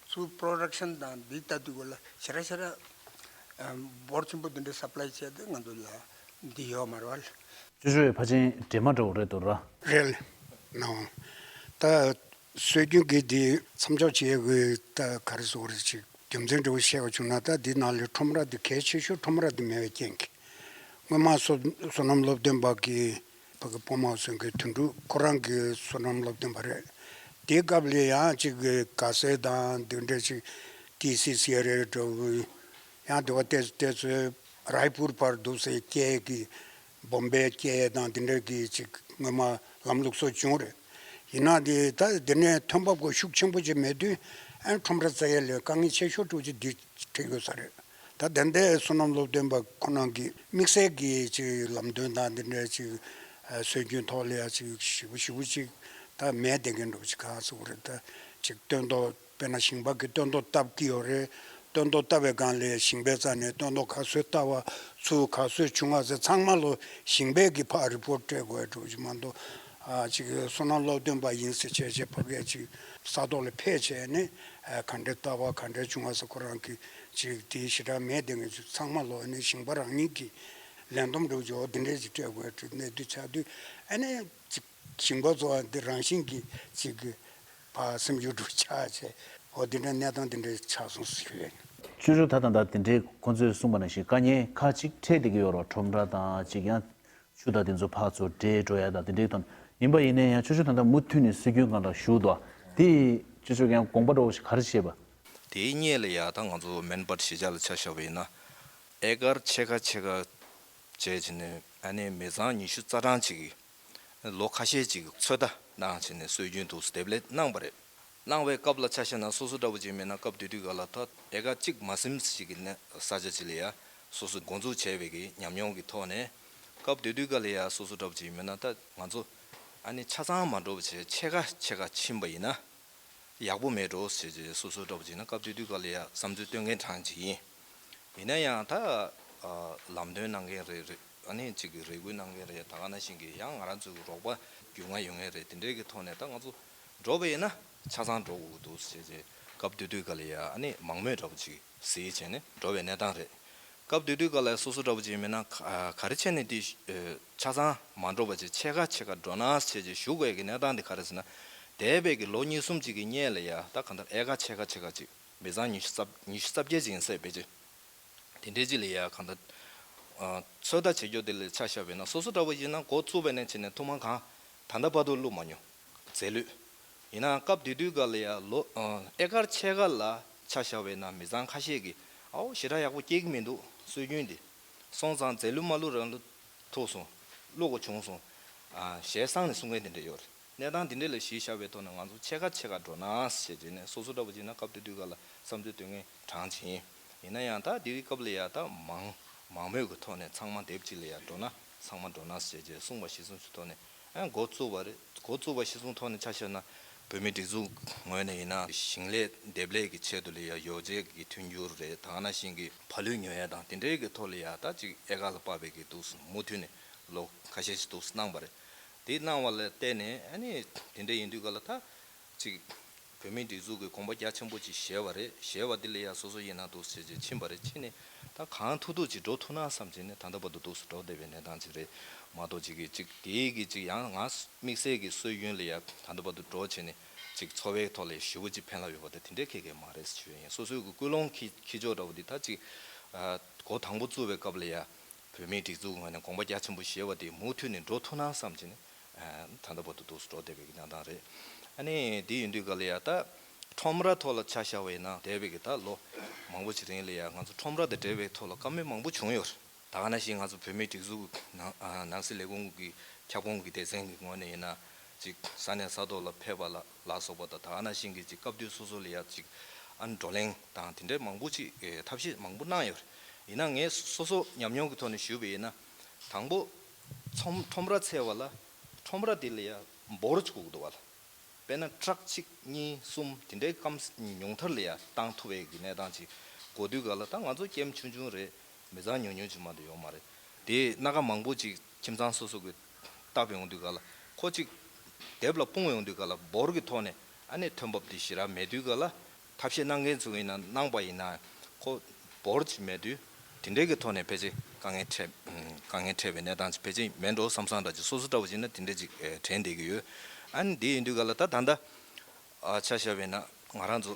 ཚུར་པོ་རོ་ཌག་ཤན་དང་འདི་ལྟ་དུས་ག་ལ་ཞེ་དྲག་ཞེ་དྲག་ཨ་འབོར་ཆེན་པོ་འདི་འདྲའི་སབ་ལའི་བྱས་ཏེ་ང་ཚོ་ལ་འདི་ཡོད་མ་རེད་བ། ཅོ་ཅོ་ཡི་ཕལ་ཆེར་འདྲེས་མ་འདྲ་བོ་རེད་འདུག་ར། རེད། ནའོ། ད་སྲོལ་རྒྱུན་གྱི་འདི་མཚམས་འཇོག་བྱེད་དགོས། ད་ག་རེ་ཟེར་དགོས་རེད། ཅིག་རྒྱུ་མཚན་འདྲ་བོ་བཤད་པ་བྱུང་ན། ད་འདི་ནང་ལ་ཁྲོམ་ར་འདི་གལ་ཆེ་ཤོས་ཁྲོམ་ར་འདི་མེད་པའི་རྐྱེན་གྱིས། སྔོན་མ་སོ་སོ་ནམ་སློབ་སྟོན་པ་གིས་ཕ་གི་སྤོ་མ་སོན་གྱི་དོན་གྲུབ་ཁོ་རང་གི་སོ་ནམ་སློབ་སྟོན་པ་རེད། དེའི་སྐབས་ལ་ཡང་ཅིག་གི་ག་ཟེ་དང་དེ་འདྲ་ཅིག་ཏི་སི་སི་རེད་འདྲ་བོ། ཡང་དེ་བ་ཏེ་ཏེ་ཚོའི་རའི་པུར་བར་འདུག་སེ་སྐྱེལ་གི་བོམ་བེ་སྐྱེལ་དང་དེ་འདྲ་གི་ཅིག་སྔོན་མ་ལམ་ལུགས་སོགས་བྱུང་རེད། ཡིན་ན་དེ་ད་དེ་ནས་ཐོན་འབབ་གོ་ཤུགས་ཆེན་པོ་ཅིག་མེད་དུས་ཨན་ཁྲོམ་ར་བཙལ་ཡ་ལས་དཀའ་ངལ་ཆེ་ཤོས་འདྲ་བོ་ཅིག་འདི་འཕྲད་ཡོད་ས་རེད། ད་དེ་འདྲའི་སོ་ནམ་སློབ་སྟོན་པ་ཁོ་རང་གི་དམིགས་བསལ་གྱི་ཅིག་ལམ་སྟོན་དང་དེ་འདྲའི་ཅིག་སྲོལ་རྒྱུན་ཐོག་ལ་ཡ་ཅིག་ཞེ་པོ་ཞེ་པོ་ཅིག་ད་མེད་བསྡད་མཁན་འདྲ་བོ་ཅིག་གང་ཟེར་དགོས་རེད། ད་ཅིག་སྟོན་ཐོག་དཔེར་ན་ཞིང་པ་གིས་སྟོན་ཐོག་བཏབ་ཀྱི་ཡོད་རེད། སྟོན་ཐོག་བཏབ་པའི་སྒང་ལ་ཞིང་པའི་རྩ་ནས་སྟོན་ཐོག་ག་ཚོད་བཏབ་པ། ཚུར་ག་ཚོད་བྱུང་བ་ཟེར་ཚང་མ་ལོ་ཞིང་པས་ཀྱིས་ཕར་རི་པོར་ཊི་སྤྲད་དགོས་འགྲོ་གི་མ་གཏོགས། ཨ་ཅིག་སོ་ནམ་སློབ་སྟོན་པ་ཡིན་ཟེར་བྱས་བྱས་ཕ་གིར་ཅིག་ས་ཐོག་ལ་ཕེབས་བྱས་ནས་ཨ་ག་འདྲས་བཏབ་པ་ག་འདྲས་བྱུང་བ་ཟེར་ཁོ་རང་གིས་ཅིག་དེ་ཞེ་དྲག་མེད་དེ། ངས་ཚང་མ་ལོ་ནས་ཞིང་པ་རང་ཉིད་ཀྱིས་ལས་བསྡོམས་འགྲོ་འཇོག་འདི་འདྲས་ཅིག་སྤྲད་དགོས་འགྲོ་གནས་དུས་ཆགས་དུས་ཨ་ནས་ཅིག་ཞིང་པ་ཚོ་འདི་རང་བཞིན་གྱིས་ཅིག་གི་ཕར་སེམས་ཤུགས་འགྲོ་ཆགས་བྱས། འོ་འདི་འདྲ་གནས་སྟངས་འདི་འདྲ་ཆགས་སོང་ཟེར་ཞུ་ཡ་ཡིན། ཅོ་ཅོ་ད་ད་ད་དེ་འདྲའི་ཁོང་ཚོས་གསུངས་པ་ནང་བཞིན་དཀའ་ངལ་ཁག་ཅིག་འཕྲད་བསྡད་ཀྱི་ཡོད་རེད། ཁྲོམ་ར་དང་ཅིག་ཡང་ཆུ་དང་དེ་ཚོ་ཕར་ཚུར་འདྲེས་འགྲོ་ཡ་དང་དེ་འདྲའི་ཐོག་ནས་ཡིན་པ་ཡིན་ནའི་ཡང་ཅོ་ཅོ་ད་ད་མུ་མཐུད་ནས་སྲོལ་རྒྱུན་སྒང་ལ་ཞུགས་འདུག་དེ་ཅོ་ཅོ་ཡང་དགོངས་པ་འདྲ་བོ་ཞིག་ག་རེ་བཞེས་པ། དེའི་སྔོན་ལ་ཡ་ད་ང་ཚོ་མེན་པར་གཞིས་ཆགས་ལ་ཆ་བཞག་པ་ཡིན་ན། ཨེ་ཀར་ཕྱེད་ཀ་ཕྱེད་ཀ་བྱས་བྱས་ནས་ཨ་ནི་མི་ཚང་ཉི་ཤུ་རྩ་གྲངས་ཅིག་གིས་ལོ་ཁ་ཤས་ཅིག་གི་ཚོད་ལྟ་གནང་བྱས་ནས་སྲོལ་རྒྱུན་དུ་འདེབས་ལས་གནང་བ་རེད། གནང་བའི་སྐབས་ལ་ཆ་བཞག་ན་སོ་སོ་འདྲ་བོ་ཅིག་མིན་ན་སྐབས་དེ་དུས་སྒང་ལ་ད་ཨེ་ཀར་གཅིག་མ་ཟིན་ཅིག་གི་ནས་ས་ཆ་ཅིག་ལ་ཡ་སོ་སོ་འགོ་འཛུགས་བྱས་པའི་གི་ཉམས་མྱོང་གི་ཐོག་ནས། སྐབས་དེ་དུས་སྒང་ལ་ཡ་སོ་སོ་འདྲ་བོ་ཅིག་མིན་ན་ད་ང་ཚོ་ཨ་ནི་ཆ་ཚང་མ་འགྲོ་བ་བྱས་ཕྱེད་ཀ་ཕྱེད་ཀ་ཕྱིན་པ་ཡིན་ན། ཡག་པོ་མེད་འགྲོ་ཟེར་བྱས་སོ་སོ་འདྲ་བོ་བྱས་ན་སྐབས་དེ་དུས་སྒང་ལ་ཡ་བསམ་ཚུལ་སྟོན་མཁན་གྲངས་ཅིག་ཡིན། ཡིན་ན་ཡང་ད་ཨ་ལམ་སྟོན་གནང་མཁན་རེད་རེད། ཨ་ནི་གཅིག་གི་རེ་སྐུལ་གནང་མཁན་རེད། ད་ག་ནང་བཞིན་གྱི་ཡང་ང་རང་ཚོའི་རོགས་པ་རྒྱུས་མངའ་ཡོད་མཁན་རེད། དེ་འདྲའི་གི་ཐོག་ནས་ད་ང་ཚོ་འགྲོ་བ་ཡིན་ན་ཆ་ཚང་འགྲོ་དགོས་ཀྱི་འདུག་ཟེར་བྱས་སྐབས་དེ་དུས་སྒང་ལ་ཡ་ཨ་ནི་མང་མོས་འདྲ་བོ་ཅིག་གཟིགས་བྱས་ནས་འགྲོ་བའི་གནས་སྟངས་རེད། སྐབས་དེ་དུས་སྒང་ལ་སོ་སོ་འདྲ་བོ་ཅིག་མིན་ན་ག་ག་རེ་བྱས་ནས་དེ་ཆ་ཚང་མ་འགྲོ་བ་ཅིག་ཕྱེད་ཀ་ཕྱེད་ཀ་འགྲོ་ན་བྱས་བྱས་ཞུ་དགོས་ཀྱི་གནས་སྟངས་དེ་ག་རེ་ཟེར་ན། འདས་པའི་གི་ལོ་གཉིས་གསུམ་ཅིག་གི་སྔོན་ལ་ཡ་ད་གང་ལྟར་ཨེ་ཀར་ཕྱེད་ཀ་ཕྱེད་ཀ་ཅིག་མི་ཚང་ཉི་ཤུ་རྩ་ཉི་ཤུ་རྩ་བརྒྱད་ཅིག་ཡིན་ས་ཡོད་པས་ཅིག་དེ་འདྲའི་ཅིག་ལ་ཡ་གང་ལྟར་ཚོད་ལྟ་བྱེད་རྒྱུ་དེ་ལ་ཆ་བཞག་པས་ན་སོ་སོ་འདྲ་བོ་ཡིན་ན་འགོ་བཙུགས་པ་ནས་བྱས་ནས་ཐོག་མ་གང་ད་ལྟ་བར་དུ་བླུགས་མ་མྱོང་། རྫས་ལུད། ཡིན་ནའང་སྐབས་དེ་དུས་སྒང་ལ་ཡ་ལོ་ཨེ་ཀར་ཕྱེད་ཀ་ལ་ཆ་བཞག་པས་ན་མི་ཚང་ཁ་ཤས་ཀྱིས་ཨའོ་ཞེ་དྲག་ཡག་པོ་སྐྱེ་གི་མི་འདུག་སྲོལ་རྒྱུན་འདི་སོང་ཙང་རྫས་ལུད་མ་བླུགས་རང་ལ་ཐུག་སོང་། བླུགས་དགོས་བྱུང་སོང་། ཞེས་གསང་ནས་གསུང་མཁན་དེ་འདྲ་ཡོད་རེད། གནས་སྟངས་འདི་འདྲ་ལ་གཞི་བཞག་པའི་ཐོག་ནས་ང་ཚོ་ཕྱེད་ཀ་ཕྱེད་ཀ་འགྲོ་ན་ཞེས་བྱས་ནས་སོ་སོ་འདྲ་བོ་བྱས་ན་སྐབས་དེ་དུས་སྒང་ལ་བསམ་ཚུལ་སྟོན་མཁན་གྲངས་ཅིག་ཡིན། ཡིན་ན་ཡང་ད་དེའི་སྐབས་ལ་ཡ་ད་མང་མང་མོས་ཀྱི་ཐོག་ནས་ཚང་མ་སྡེབ་གཅིག་ལ་ཡ་འགྲོ་ན་ཚང་མ་འགྲོ་ན་ཞེས་བྱས་གསུངས་པ་གཞིར་བཟུང་གི་ཐོག་ནས་ཨ་འགོ་བཙུགས་པ་རེད། འགོ་བཙུགས་པ་གཞིར་བཟུང་ཐོག་ནས་ཆ་བཞག་ན་བོད་མིའི་སྒྲིག་འཛུགས་ངོས་ནས་ཡིན་ན་ཞིང་ལས་འདེབས་ལས་ཀྱི་ཆེད་དུ་ལ་ཡ་ཡོ་བྱད་ཀྱི་མཐུན་འགྱུར་རེད། ད་ག་ནང་བཞིན་གྱི་ཕ་ལུའི་ཉོ་ཡ་དང་དེ་འདྲའི་གི་ཐོག་ལ་ཡ་ད་ཅིག་ཨེ་ཀར་ལ་དཔག་པའི་གི་འདུག་མུ་མཐུད་ནས་ལོ་ཁ་ཤས་ཤིག་འདུག་གནང་བ་རེད། དེ་གནང་བ་ལ་བརྟེན་ནས་ཨ་ནི་དེ་འདྲ་ཡིན་དུས་སྒང་ལ་ད་ཅིག་བོད་མིའི་སྒྲིག་འཛུགས་ཀྱི་དགོངས་པ་རྒྱ་ཆེན་པོ་ཅིག་བཞེས་པ་རེད། བཞེས་པ་འདི་ལ་ཡ་སོ་སོ་ཡིན་ན་འདུག་ཟེར་བྱས་ཕྱིན་པ་རེད། ཕྱིན་ནས་ད་གང་ཐུབ་ཐུབ་ཅིག་འགྲོ་ཐུབ་ན་བསམ་བྱས་ནས་ད་ལྟ་བར་དུ་འདུག་སེ་འགྲོ་བསྡད་པའི་གནས་སྟངས་ཅིག་རེད་མ་གཏོགས་ཅིག་གི་ཅིག་དེའི་གི་ཅིག་ཡང་ང་དམིགས་བསལ་གྱི་སྲོལ་རྒྱུན་ལ་ཡ་ད་ལྟ་བར་དུ་འགྲོ་བྱས་ནས་ཅིག་འཚོ་བའི་ཐོག་ལ་ཞེ་པོ་ཅིག་ཕན་རླབས་ཡོད་པ་དེ་དེ་འདྲའི་གང་ཡང་མ་རེད་ཞུ་ཡ་ཡིན། སོ་སོའི་གི་ཀུན་སློང་འཁྱེར་འཁྱེར་ཕྱོགས་འདྲ་བོ་འདི་ད་ཅིག་ཨ་འགོ་དང་པོ་བཙུགས་པའི་སྐབས་ལ་ཡ། བོད་མིའི་སྒྲིག་འཛུགས་ངོས་ནས་དགོངས་པ་རྒྱ་ཆེན་པོ་བཞེས་པ་དེ་མུ་མཐུད་ནས་འགྲོ་ཐུབ་ན་བསམ་བྱས་ནས་ཨ་ད་ལྟ་བར་དུ་འདུག་སེ་འགྲོ་བསྡད་པའི་གི་གནས་སྟངས་རེད། ཨ་ནི་དེ་ཡིན་དུས་སྒང་ལ་ཡ་ད་ཁྲོམ་ར་ཐོག་ལ་ཆ་བཞག་པ་ཡིན་ན་འདས་པའི་གི་ད་ལོ་མང་པོ་ཞིག་རིང་ལ་ཡ་ང་ཚོ་ཁྲོམ་ར་དང་འབྲེལ་བའི་ཐོག་ལ་བཀའ་མོལ་མང་པོ་བྱུང་ཡོད་རེད། ད་ག་ནང་བཞིན་ང་ཚོ་བོད་མིའི་སྒྲིག་འཛུགས་ནང་ཨ་ནང་སྲིད་ལས་ཁུངས་ཀྱི་ཁྱབ་ཁོངས་ཀྱི་སྡེ་ཚན་གྱི་ངོས་ནས་ཡིན་ན་ཅིག་ས་གནས་ས་ཐོག་ལ་ཕེབས་པ་ལ་ལ་སོགས་པ་དང་ད་ག་ནང་བཞིན་གྱི་ཅིག་སྐབས་དུས་སོ་སོ་ལ་ཡ་ཅིག་ཨ་ནི་བགྲོ་གླེང་དང་དེ་འདྲའི་མང་པོ་ཅིག་ཨེ་ཐབས་ཤེས་མང་པོ་གནང་ཡོད་རེད། ཡིན་ན་ངས་སོ་སོ་ཉམས་མྱོང་གི་ཐོག་ནས་ཞུས་པ་ཡིན་ན། དང་པོ། ཚོམ་ཁྲོམ་ར་འཚོལ་བ་ལ། ཁྲོམ་ར་དེ་ལ་ཡ་འབོར་ཅིག་དགོས་ཀྱི་འདུག་བ་ལ། དཔེར་ན་ཊག་གཅིག་གཉིས་གསུམ་དེ་འདྲའི་སྐམ་ཉུང་མཐར་ལ་ཡ་བཏང་ཐུབ་པའི་གི་གནས་སྟངས་ཅིག་དགོས་དུས་སྒང་ལ་ད་ང་ཚོ་ཀེམ་ཆུང་ཆུང་རེད། མི་ཚང་ཉུང་ཉུང་ཅིག་མ་གཏོགས་ཡོད་མ་རེད། དེ་སྣ་ཁ་མང་པོ་ཅིག་ཁྱིམ་ཚང་སོ་སོ་གི་བཏབ་ཡོང་དུས་སྒང་ལ་ཁོ་ཅིག་དེབ་ལ་སྤུངས་ཡོང་དུས་སྒང་ལ་འབོར་གྱི་ཐོག་ནས་ཨ་ནི་ཐོན་འབབ་དེ་ཞེ་དྲག་མེད་དུས་སྒང་ལ། ཐབས་ཤེས་གནང་མཁན་ཚོ་ཡིན་ན་གནང་པ་ཡིན་ན་ཁོ་འབོར་ཅིག་མེད་དུས་དེ་འདྲའི་གི་ཐོག་ནས་ཕལ་ཆེར་དཀའ་ངལ་འཕྲད་དཀའ་ངལ་འཕྲད་པའི་གནས་སྟངས་ཅིག་ཕལ་ཆེར་མེད་འགྲོ་བསམ་བསམ་འདྲ་ཅིག་སོ་སོ་འདྲ་བོ་ཅིག་ན་དེ་འདྲ་ཅིག་དྲན་བསྡད་ཀྱི་ཡོད། ཨ་ནི་དེ་ཡིན་དུས་སྒང་ལ་ད་ད་ལྟ་ཆ་བཞག་པ་ཡིན་ན་ང་རང་ཚོ་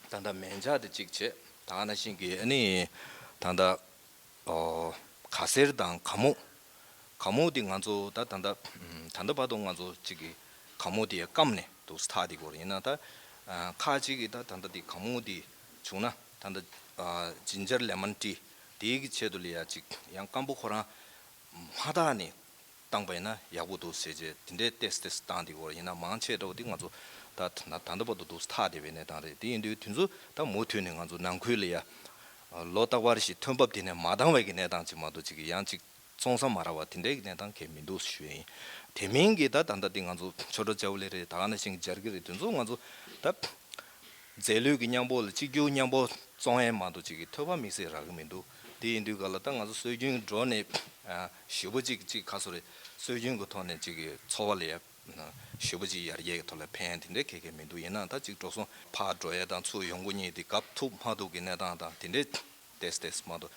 ད་ལྟ་མལ་ཆ་དེ་གཅིག་བྱས། ད་ག་ནང་བཞིན་གྱི་ཨ་ནི་ད་ལྟ། ཨོ། ག་སེར་དང་ག་མོ། ག་མོ་དེ་ང་ཚོ་ད་ད་ལྟ་ད་ལྟ་བར་དུ་ང་ཚོ་གཅིག་གི་ག་མོ་དེ་སྐམ་ནས་འདུག་སེ་ཐག་དེ་གོ་རེད། ཡིན་ན་ད་ཁ་ཅིག་གིས་ད་ད་ལྟ་དེ་ག་མོ་དེ་བྱུང་ན་ད་ལྟ་ཇིན་ཇར་ལེ་མོན་ཊི་དེའི་གི་ཆེད་དུ་ལ་ཡ་གཅིག་ཡང་སྐམ་པོ་ཁོ་རང་མ་བཏགས་ནས་བཏང་པ་ཡིན་ན་ཡག་པོ་འདུག་ཟེར་བྱས་དེ་འདྲའི་ཏེས་ཏེས་བཏང་དེ་གོ་རེད། ཡིན་ན་མང་ཆེ་འདྲ་བོ་དེ་ང་ཚོ་ད་ད་ད་ལྟ་བར་དུ་འདུག་སེ་ཐག་དེ་བའི་གནས་སྟངས་རེད། དེ་ཡིན་དུས་དེ་ཚོ་ད་མུ་མཐུད་ནས་ང་ཚོ་ནང་ཁུལ་ལ་ཡ། ལོ་རྟག་པར་ཞིག་ཐོན་འབབ་དེ་ནས་མ་འདང་བའི་གི་གནས་སྟངས་ཅིག་མ་གཏོགས་ཅིག་གི་ཡང་ཅིག་བཙོང་ས་མ་རག་པ་དེ་འདྲའི་གི་གནས་སྟངས་གང་ཡང་མི་འདུག་ཞུ་ཡ་ཡིན། དེ་མིན་གྱི་ད་ད་ལྟ་དེ་ང་ཚོ་ཆོ་འཕྲུལ་ཅ་ཝ་ལི་རེད། ད་ག་ནང་བཞིན་གྱི་སྦྱར་གི་རེད། དེ་ཚོ་ང་ཚོ་ད་རྫས་ལུད་ཀྱི་མཉམ་པོ་ལ་གཅིག་གྱུར་མཉམ་པོ་བཙོང་ཡ་མ་གཏོགས་ཅིག་གི་ཐོན་པ་དམིགས་བསལ་རག་གི་མི་འདུག་དེ་ཡིན་དུས་ག་ལ་ད་ང་ཚོ་སྲོལ་རྒྱུན་འགྲོ་ནས་ཞེ་པོ་ཅིག་ཅིག་ག་སོ་རེད། སྲོལ་རྒྱུན་གྱི་ཐོག་ནས་ཅིག་གི་འཚོ་བ་ལ་ཡ། ཞེ་པོ་ཅིག་ཡར་རྒྱས་ཀྱི་ཐོག་ལ་ཕན་དེ་འདྲའི་གང་ཡང་མི་འདུག་ཡིན་ནའང་ད་ཅིག་འགྲོ་སོང་ཕར་འགྲོ་ཡས་དང་ཚུར་ཡོང་སྒོ་གཉིས་དེ་འགབ་ཐུབ་མ་ཐུབ་ཀྱི་གནས་སྟངས་དང་དེ་འདྲའི་ཏེས་ཏེས་མ་གཏོགས་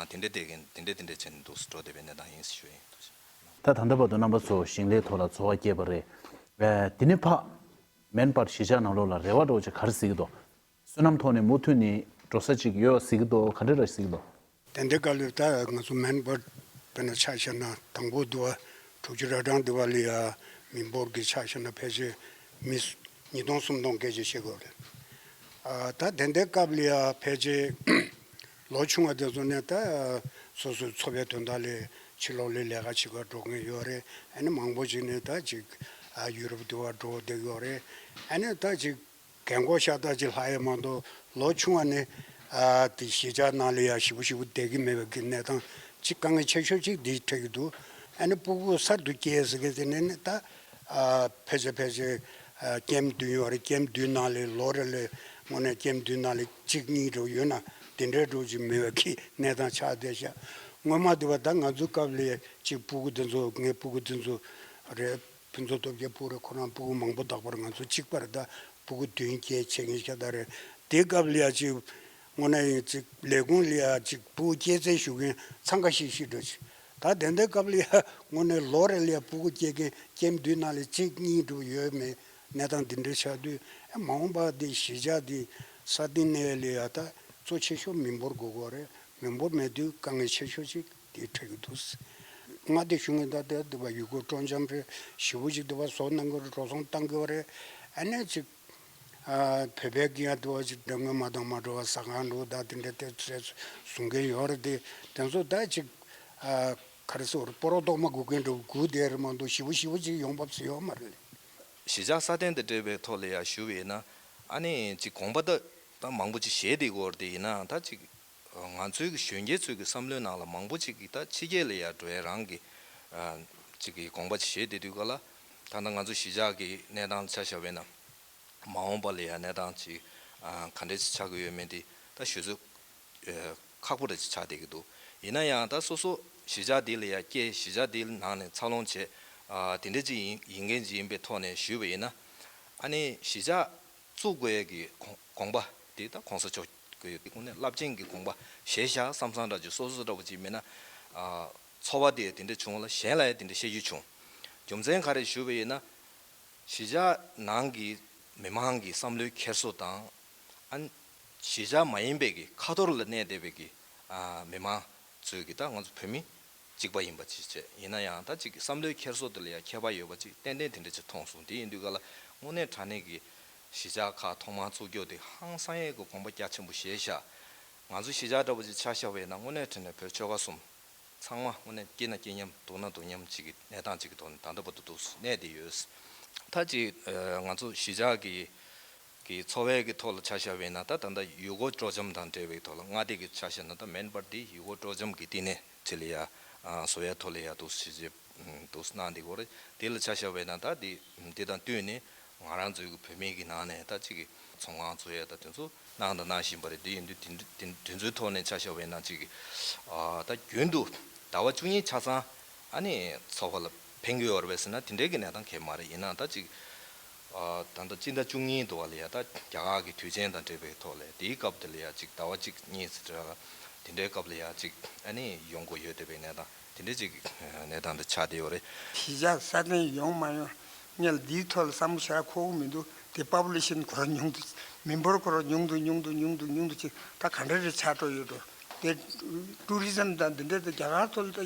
དེ་འདྲའི་དེ་གི་དེ་འདྲའི་དེ་འདྲའི་བྱས་ནས་འདུག་སེ་འགྲོ་བསྡད་པའི་གནས་སྟངས་ཡིན་ཞུ་ཡ་ཡིན། ཐུགས་རྗེ་ཆེ། ད་ད་ལྟ་བར་དུ་རྣམ་པ་ཚོ་ཞིང་ལས་ཐོག་ལ་འཚོ་བ་སྐྱེལ་བ་རེད། དེ་ནས་ཕར་མེན་པར་གཞིས་ཆགས་ནང་ལོགས་ལ་རེ་བ་འདྲ་བོ་ཅིག་ག་རེ་གཟིགས་ཀྱི་འདུག་བསོད་ནམས་ཐོག་ནས་མུ་མཐུད་ནས་ འགྲོ་ས་ཅིག་ཡོད་གཟིགས་ཀྱི་འདུག་ག་འདྲ་ར་གཟིགས་ཀྱི་འདུག་དེ་འདྲའི་སྐབས་ལ་ད་ང་ཚོ་མེན་བར་དཔེར་ན་ཆ་བཞག་ན་དང་པོ་དུ་བ་དྲུག་ཅུ་ར་གྲངས་དུ་བ་ལ་ཡ་མི་འབོར་གྱི་ཆ་བཞག་ན་ཕལ་ཆེར་མི་ཉིས་སྟོང་སུམ་སྟོང་སྐད་ཆ་བཤད་དགོས་རེད། ཨ་ད་དེ་འདྲའི་སྐབས་ལ་ཡ་ཕལ་ཆེར་ལོ་ཆུང་བ་དེ་ཚོ་ནས་ད་སོ་སོའི་འཚོ་བའི་དོན་དག་ལས་ཕྱི་ལོགས་ལ་ལས་ཀ་བྱེད་གར་འགྲོ་མཁན་ཡོད་རེད། ཨ་ནི་མང་པོ་ཅིག་ནས་ད་ཅིག་ཨ་ཡུ་རོབ་དུ་བ་འགྲོ་བསྡད་ཡོད་རེད། ཨ་ནི་ད་ཅིག་རྒན་གོག་ཤ་སྟག་ཅིག་ལྷག་ཡས་མ་གཏོགས་ལོ་ཆུང་བ་ནི་ཨ་དེ་གཞིས་ཆགས་ནང་ལ་ཡ་ཞེ་པོ་ཞེ་པོ་བསྡད་ཀྱི་མེད་པའི་གི་གནས་སྟངས་ཅིག་དཀའ་ངལ་ཆེ་ཤོས་ཅིག་འདི་འཕྲད་ཀྱི་འདུག་ཨ་ནི་སྤུ་གུ་གསར་དུ་སྐྱེས་ཟེར་མཁན་དེ་ནི་ནི་ད་ཨ་ཕལ་ཆེར་ཕལ་ཆེར་ཨ་ཀེམ་བདུན་ཡོད་རེད། ཀེམ་བདུན་ནང་ལ་ལོ་རེ་ལ་དངོས་གནས་ཀེམ་བདུན་ནང་ལ་གཅིག་གཉིས་འགྲོ་ཡོད་ན་དེ་འདྲའི་འགྲོ་ཅིག་མེད་པའི་གི་གནས་སྟངས་ཆགས་བསྡད་ཤག་སྔོན་མ་དེ་བ་ད་ང་ཚོའི་སྐབས་ལ་ཅིག་སྤུ་གུ་དེ་ཚོ་ངའི་སྤུ་གུ་དེ་ཚོ་རེད། ཕུན་ཚོགས་སྟོབས་རྒྱལ་སྤུ་གུ་རེད། ཁོ་རང་སྤུ་གུ་མང་པོ་རྟག་པར་ང་ཚོ་གཅིག་པར་ད་སྤུ་གུ་བདུན་བརྒྱད་བྱེད་མཁན་ཤ་སྟག་རེད། དེ་སྐབས་ལ་ཡ་ཅིག་དངོས་གནས་ཡིན་ཅིག་ལས་ཁུངས་ལ་ཡ་ཅིག་སྤུ་གུ་སྐྱེ་ཚད་ཞུ་མཁན་འཚང་ཁ་ཤིག་ཤིག་འགྲོ་ཅིག་ད་དེ་འདྲའི་སྐབས་ལ་ཡ་དངོས་གནས་ལོ་རེ་ལ་ཡ་སྤུ་གུ་སྐྱེ་མཁན་ཀེམ་བདུན་ནང་ལ་གཅིག་གཉིས་འགྲོ་ཡོད་མེད་གནས་སྟངས་འདི་འདྲ་ཆགས་དུས་ཨ་མ་འོངས་པ་འདི་གཞིས་ཆགས་འདི་ས་སྟེང་གནས་ལ་ཡ་ད་གཙོ་ཆེ་ཤོས་མི་འབོར་དགོས་དགོས་རེད། མི་འབོར་མེད་དུས་དཀའ་ངལ་ཆེ་ཤོས་ཅིག་དེ་འཕྲད་ཀྱི་འདུག་ང་དེ་ཞུ་ངེས་ད་དེ་དེ་བ་ཡུལ་སྐོར་སྤྲོ་འཆམ་རེད། ཞེ་པོ་ཅིག་དེ་བ་བཟོ་གནང་གི་རེད། འགྲོ་སོང་བཏང་གི་བ་རེད། ཨ་ནེ་ཅིག་ཨ་བོད་པའི་གི་ཡང་དེ་བ་ཅིག་འགྲོ་ངེས་མ་དང་མ་འགྲོ་བ་ཟ་ཁང་འགྲོ་ད་དེ་འདྲ་དེ་ཚོ་བཟུང་མཁན་ཡོད་རེད། དེ་དེ་ཚོ་ད་ཅིག་ཨ་ག་རེ་ཟེར་བ་རེད། སྤོ་རོ་ཏོག་མ་སྒུག་མཁན་འགྲོ་སྒུག་བསྡད་རེད་མ་གཏོགས་ཞེ་པོ་ཞེ་པོ་ཅིག་ཡོང་འབབ་ཟེར་ཡོད་མ་རེད། གཞིས་ཆགས་སྲ་བརྟན་དང་འབྲེལ་བའི་ཐོག་ལ་ཡང་ཞུ་བ་ཡིན་ན། ཨ་ནི་ཅིག་དགོངས་པ་ད་ད་མང་པོ་ཅིག་བཞེས་བསྡད་ཀྱི་ཡོད་རེད། དེ་ཡིན་ནའང་ད་ཅིག་ང་ཚོའི་གི་གཞོན་སྐྱེས་ཚོའི་གི་བསམ་བློའི་ནང་ལ་མང་པོ་ཅིག་གིས་ད་ཕྱི་རྒྱལ་ལ་ཡང་འགྲོ་ཡ་རང་གི་ཨ་ཅིག་གི་དགོངས་པ་ཅིག་བཞེས་བསྡད་དུས་ག་ལ། ད་ལྟ་ང་ཚོ་གཞིས་ཆགས་ཀྱི་གནས་སྟངས་ཆ་བཞག་པ་ཡིན་ན། མ་འོངས་པ་ལ་ཡང་གནས་སྟངས་ཅིག་ཨ་ག་འདྲས་ཅིག་ཆགས་ཀྱི་ཡོད་མེད་དེ་ད་ཞུ་ཚོད་ཨ་ཁག་པོ་རེ་ཅིག་ཆགས་བསྡད་ཀྱི་འདུག་ཡིན་ན་ཡང་ད་སོ་སོ་གཞིས་ཆགས་འདི་ལ་ཡང་སྐྱེས། གཞིས་ཆགས་འདིའི་ནང་ནས་འཚར་ལོངས་བྱས། ཨ་དེ་འདྲ་ཅིག་ཡིན་ཡིན་མཁན་ཅིག་ཡིན་པའི་ཐོག་ནས་ཞུས་པ་ཡིན་ན། ཨ་ནི་གཞིས་ཆགས་བཙུགས་དགོས་ཀྱི་དགོངས་དགོངས་པ་དེ་ད་གོང་ས་མཆོག་གི་དངོས་གནས་རླབས་ཆེན་གྱི་དགོངས་པ་བཞེས་བཞག་བསམ་བསམ་འདྲ་ཅིག་སོ་སོ་འདྲ་པོ་ཅིག་མིན་ན། ཨ་ཚོར་བ་དེ་དེ་འདྲ་བྱུང་ལ་གཞན་ལ་ཡང་དེ་འདྲ་བཤད་རྒྱུ་བྱུང་། རྒྱུ་མཚན་ག་རེ་ཞུས་པ་ཡིན་ན། གཞིས་ཆགས་ནང་གི་མི་མང་གི་བསམ་བློའི་འཁྱེར་སོ་དང་། ཨ་ནི་གཞིས་ཆགས་མ་ཡིན་པའི་གི་ཁ་ཐོར་ལ་གནས་བསྡད་པའི་གི་ཨ་མི་མང་ཚོས་གི་ད་ང་ཚོ་བོད་མི་གཅིག་པ་ཡིན་པ་ཅིག་བྱས། ཡིན་ན་ཡང་ད་ཅིག་བསམ་བློའི་འཁྱེར་སོ་དེ་ལ་ཡང་ཁྱད་པར་ཡོད་པ་ཅིག་ཏན་ཏན་དེ་འདྲ་ཅིག་མཐོང་སོང་། དེ་ཡིན་དུས་ག་ལ་དངོས་གནས་དྲང་གནས་ཀྱི་གཞིས་ཆགས་ཁག་ཐོག་མར་བཙུགས་རྒྱུ་དེ་ཧང་སང་ཡས་ཀྱི་དགོངས་པ་རྒྱ་ཆེན་པོ་བཞེས་བཞག་ང་ཚོ་གཞིས་ཆགས་འདྲ་པོ་ཅིག་ཆ་བཞག་པ་ཡིན་ན་དངོས་གནས་དྲང་གནས་བོད་ཆོལ་ཁ་གསུམ། ཚང་མ་དངོས་གནས་སྐྱིད་ན་སྐྱིད་མཉམ་སྡུག་ན་སྡུག་མཉམ་ཅིག་གི་གནས་སྟངས་ཅིག་གི་ཐོག་ནས་ད་ལྟ་བར་དུ་འདུག་གནས་བསྡད་ཡོད། ད་ཅིག་ཨ་ང་ཚོ་གཞིས་ཆགས་ཀྱི་གི་འཚོ་བའི་གི་ཐོག་ལ་ཆ་བཞག་པ་ཡིན་ན། ད་ད་ལྟ་ཡུལ་སྐོར་སྤྲོ་འཆམ་དང་འབྲེལ་བའི་ཐོག་ལ་མངའ་སྡེ་གི་ཆ་བཞག་ན་ད་མེན་པར་འདི་ཡུལ་སྐོར་སྤྲོ་འཆམ་གི་བསྟི་གནས་ཅིག་ལ་ཡ་ཨ་བཟོ་ཡའི་ཐོག་ལ་ཡ་འདུག་ཞིབ་འཇུག་འདུག་གནང་བསྡད་ཡོད་རེད། དེ་ལ་ཆ་བཞག་པ་ཡིན་ན་ད་འདི་འདི་དང་བསྟུན་ནས་ང་རང་ཚོའི་གི་བོད་མི་གི་ནང་ནས་ད་ཅིག་གི་ཚོང་ཁང་བཙུགས་ཡ་ད་དེ་ཚོ་གནང་དང་གནང་བཞིན་པ་རེད། དེ་ཡིན་དུས་དེ་འདྲ་དེ་དེ་ཚོའི་ཐོག་ནས་ཆ་བཞག་པ་ཡིན་ན་ཅིག་གི་ཨ་ད་རྒྱུན་དུ་ཟླ་བ་བཅུ་གཉིས་ཆ་ཚང་ཨ་ནི་འཚོ་བ་ལ་ཕན་གྱི་ཡོད་རེད་པས་ཟེར་ན་དེ་འདྲའི་གི་གནས་སྟངས་གང་ཡང་མ་རེད། ཡིན་ནའང་ད་ཅིག་ཨ་ད་ལྟ་སྤྱི་ཟླ་བཅུ་གཉིས་འདུག་བ་ལ་ཡ་ད་རྒྱ་གར་གི་དུས་ཆེན་དང་འབྲེལ་བའི་ཐོག་ལ་དེའི་སྐབས་དེ་ལ་ཡ་ཅིག་ཟླ་བ་གཅིག་གཉིས་ཙམ་དེ་འདྲའི་སྐབས་ལ་ཡ་ཅིག་ཨ་ནི་ཡོང་དགོས་ཡོད་བསྡད་པའི་གནས་སྟངས་དེ་འདྲའི་ཅིག་གནས་སྟངས་དེ་ཆགས་བསྡད་ཡོད་རེད། གཞིས་ཆགས་སྲ་བརྟན་ཡོང་མ་ཡོང་སྔོན་ལ་འདིའི་ཐོག་ལ་བསམ་བློ་ཞེ་དྲག་འཁོར་གྱི་མི་འདུག་དེ་པོ་པུ་ལེ་ཤན་ཁོ་རང་ཉུང་དུ་མི་འབོར་ཁོ་རང་ཉུང་དུ་ཉུང་དུ་ཉུང་དུ་ཉུང་དུ་ཅིག་ད་ག་འདྲ་རེ་ཆགས་འགྲོ་ཡོད་འགྲོ། དེ་ཊུ་རི་ཛམ་དང་འདི་འདྲ་དེ་རྒྱ་གར་ཐོག་ལ་ད་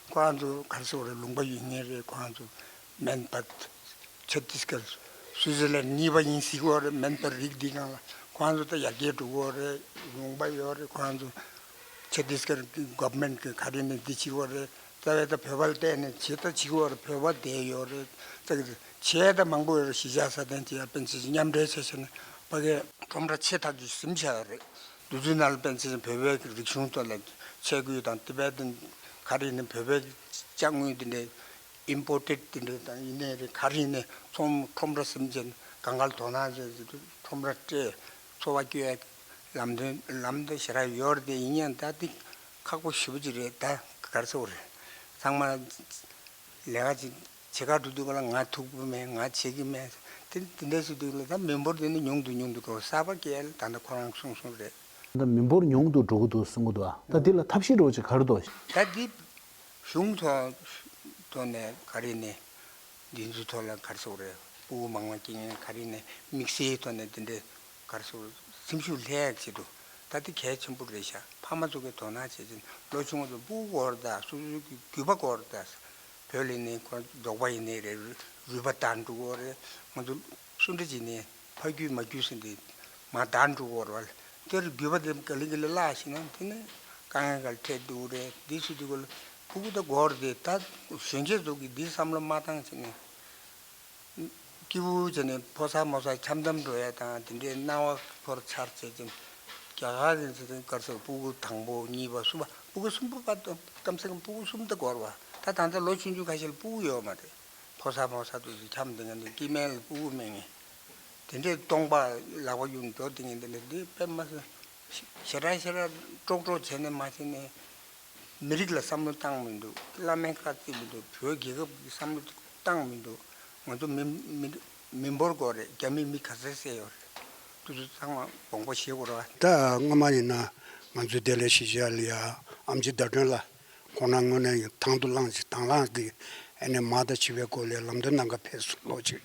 ཁོ་རང་ཚོ་ག་རེ་ཟེར་དགོས་རེད། ལུང་པ་ཡོད་མཁན་རེད། ཁོ་རང་ཚོ་མེན་པར་ཆ་ཏིས་གར་སུའི་ཙི་ལན་གཉིས་པ་ཡིན་ཟེར་གྱི་ཡོད་རེད། མེན་པར་རིགས་འདིའི་སྒང་ལ་ཁོ་རང་ཚོ་ད་ཡར་རྒྱས་འགྲོ་གི་ཡོད་རེད། ལུང་པ་ཡོད་རེད། ཁོ་རང་ཚོ་ཆ་ཏིས་གར་གི་གོ་བྷ་མེན་ཊི་གི་ག་རེ་ནས་འདི་བྱེད་ཀྱི་ཡོད་རེད། རྩ་བའི་ད་བོད་པ་ལ་བལྟས་ནས་བྱེད་ད་བྱེད་ཀྱི་ཡོད་རེད། བོད་པ་བསྡད་ཡོད་རེད། ད་གི་བྱས་ད་མང་པོ་ཡོད་རེད། གཞིས་ཆགས་སྲ་བརྟན་བྱེད་ཡ་དཔེ་མཚོན་ཆེད་མཉམ་འབྲེལ་བྱས་བྱས་ནས་ཕ་གིའི་ཁྲོམ་ར་ཆེ་ཐག་ཆོད་ཟིན་བྱས་ཡོད་རེད། དུས་ཚོད་ནང་ལ་དཔེ་མཚོན་ཆེད་བོད་པའི་རིག་གཞུང་ཐོག་ལ་ཆས་གོས་དང་ཏི་བེ་ཏན་ག་རེ་ནས་བོད་པའི་ཅ་དངོས་དེ་འདྲའི་ཨིམ་པོར་ཊེཌ་དེ་འདྲའི་དང་ཡིན་ནའི་རེད། ག་རེ་ཡིན་ནའི་ཚོང་ཁྲོམ་ར་ཟིན་བྱས་ནས་གང་ག་ལ་དོ་སྣང་བྱས་ཁྲོམ་ར་སྤྲད་འཚོ་བ་སྐྱོལ་ཡ་ལམ་སྟོན་ལམ་སྟོན་ཞེ་དྲག་ཡོད་རེད། དེ་ཡིན་ཡང་ད་དེ་ཁག་པོ་ཞེ་པོ་ཅིག་རེད། ད་ག་རེ་ཟེར་དགོས་རེད། ཚང་མ་ལས་ཀ་ཅིག་བྱེད་གར་འགྲོ་དུས་ག་ལ་ང་ཐུག་གི་མེད། ང་བྱེད་ཀྱི་མེད། དེ་དེ་འདྲ་ཟེར་དུས་ག་ལ་ད་མི་འབོར་དེ་ནི་ཉུང་དུ་ཉུང་དུ་འགྲོ། གསར་པ་སྐྱེལ་ད་ལྟ་ཁོ་རང་གསུངས་གསུངས་རེད། ད་མི་འབོར་ཉུང་དུ་འགྲོ་གི་འདུག་གསུང་གི་འདུག་ཨ་ད་འདི་ལ་ཐབས་ཤེས་འདྲ་བོ་ཅིག་ག་རེ་འདུག་ད་འདི་གཞུང་ཐོག་ཐོག་ནས་ག་རེ་ནས་འདི་ཚོའི་ཐོག་ལ་ག་རེ་ཟེར་དགོས་རེད། སྤུ་གུ་མང་མང་སྐྱེ་མཁན་ག་རེ་ནས་དམིགས་བསལ་ཐོག་ནས་འདི་འདྲའི་ག་རེ་ཟེར་དགོས་རེད། སེམས་ཤུགས་སླེབས་ཡག་ཆེད་དུ་ ད་དེ་གལ་ཆེན་པོ་རེད་ཤག་ཕ་མ་ཚོ་གིས་དོ་སྣང་བྱེད་ཅིང་ལོ་ཆུང་བ་ཚོ་སྤུ་གུ་སྐོར་དང་སོ་སོའི་གི་རྒྱུད་པ་སྐོར་དང་། བོད་ལ་ཡིན་ནའི་ཁོ་འབྲོག་པ་ཡིན་ནའི་རེད། རུས་པ་དར་འགྲོ་གི་རེད། ང་ཚོ་སུ་འདྲ་བྱས་ནའི་ཕ་རྒྱུད་མ་རྒྱུད་ཟེར་འདི་མར་དར་འགྲོ་གི་རེད་བ། དེར་རྒྱུད་པ་དེ་ག་ལེ་ག་ལེ་བརླག་ཤེས་ན་དེ་ནི་དཀའ་ངལ་ག་ལ་འཕྲད་འགྲོ་གི་རེད། འདི་བྱེད་དུས་ག་ལ་སྤུ་གུ་དང་སྐོར་དེ་ད་གཞོན་སྐྱེས་ཚོ་གིས་འདི་བསམ་བློ་མ་བཏང་བྱས་ནས། སྐྱིད་པོ་བྱས་ནས་ཕོ་གསར་མོ་གསར་འཆམ་འཆམ་འགྲོ་ཡ་དང་དེ་འདྲའི་སྣང་བ་ཚོར་ཚར་བྱས་ཙང་རྒྱ་གར་གྱི་ཚེ་ཚེ་གར་སོགས་སྤུ་གུ་དང་པོ་གཉིས་པ་གསུམ་པ་སྤུ་གུ་གསུམ་པོ་བར་དུ་སྐམ་ས་སྐམ་སྤུ་གུ་གསུམ་དུ་འགོར་བ། ད་ད་ལྟ་ལོ་ཆུང་ཆུང་ཁ་ཤས་ལ་སྤུ་གུ་ཡོད་མ་རེད། ཕོ་གསར་མོ་གསར་དུ་འཆམ་དེ་ང་ཚོ་སྐྱེ་དམན་ལ་སྤུ་གུ་མེད་ངེས། དེ་འདྲའི་སྟོང་པ་ལག་པ་གཡུག་འགྲོ་དེ་ངེས་དེ་འདྲ་འདི་དཔེ་མ་སྲིད་ཞེ་དྲག་ཞེ་དྲག་ཀྲོག་ཀྲོག་བྱས་ནས་མ་བྱས་ནས། མི་རིགས་ལ་བསམ་བློ་བཏང་མི་འདུག་བླ་མའི་བཀའ་བརྩི་མི་འདུག་བོད་རྒྱལ་ཁབ་ཀྱི་བསམ་བློ་བཏང་མི་འདུག་ང་ཚོ་མི་མི་མི་འབོར་དགོས་རེད། རྒྱ་མི་མི་ག་ཚད་བསད་ཡོད་རེད། དེ་ཚོ་ཚང་མ་དགོངས་པ་བཞེས་དགོས་རེད་བ། ད་སྔོན་མ་ཡིན་ན་ང་ཚོའི་བདེ་ལེགས་གཞིས་ཆགས་ལ་ཡ་ཨེམ་ཆི་ཟླ་སྒྲོན་ལགས་ཁོང་རང་དངོས་གནས་ཡིན་དང་དུ་བླངས་ཀྱི་དང་བླངས་ཀྱི་ཨ་ནི་མ་དང་བྱིས་པའི་སྐོར་ལ་ལམ་སྟོན་གནང་ག་ཕེབས་སོང་ལོ་གཅིག་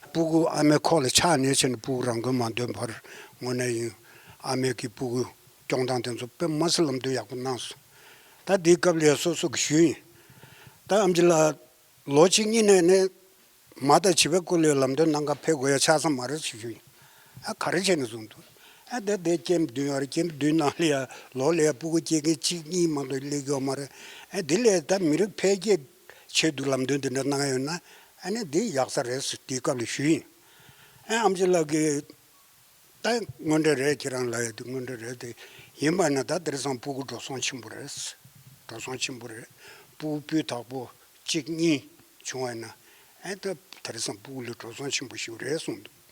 སྤུ་གུ་ཨ་མའི་ཁོག་ལ་ཆགས་ནས་བྱས་ནས་སྤུ་གུ་རང་དགོས་མ་འདོད་པར་དངོས་གནས་ཡིན་ཨ་མའི་གི་སྤུ་གུ། སྐྱོང་སྟངས་དེ་ཚོ་དཔེ་མ་སྲིད་ལམ་སྟོན་ཡག་པོ་གནང་སོང་། ད་འདིའི་སྐབས་ལ་སོ་སོ་གི་ཞུ་ཡིན། ད་ཨེམ་ཆི་ལགས་ལོ་གཅིག་གཉིས་ནས་ནས་མ་དང་བྱིས་པའི་སྐོར་ལ་ལམ་སྟོན་གནང་ག་ཕེབས་དགོས་ཡ་ཆགས་ས་མ་རེད་ཞུ་ཞུ་ཡིན། ཨ་ག་རེ་བྱས་ནས་གསུངས་འདུག་ཨ་ད་དེ་ཀེམ་བདུན་ཡོད་རེད། ཀེམ་བདུན་ནང་ལ་ཡ་ལོ་ལ་ཡ་སྤུ་གུ་སྐྱེ་མཁན་གཅིག་གཉིས་མ་གཏོགས་སླེབས་ཀྱི་ཡོད་མ་རེད། ཨ་འདི་ལས་ད་མི་རིགས་འཕེལ་རྒྱས་ཆེད་དུ་ལམ་སྟོན་འདི་འདྲ་གནང་ཡ་ཡོད་ན་ཨ་ནི་འདི་ཡག་ས་རེད་ཟེར་དེའི་སྐབས་ལ་ཞུ་ཡིན། ཨ་ཨེམ་ཆི་ལགས་ཀྱིས། ད་དངོས་འབྲེལ་རེད། ཁྱེད་རང་ལ་ཡ་དེ་དངོས་འབྲེལ་རེད་དེ། ཡིན་པ་ན་ད་དེང་སང་སྤུ་གུ་འགྲོ་སོང་ཆེན་པོ་རེད། འགྲོ་སོང་ཆེན་པོ་རེད། སྤུ་གུ་སྤུས་དག་པོ་གཅིག་གཉིས་བྱུང་བ་ཡིན་ན་ཨེ་ད་དེང་སང་སྤུ་གུ་ལ་འགྲོ་སོང་ཆེན་པོ་ཞིག་རེད་གསུངས་འདུག་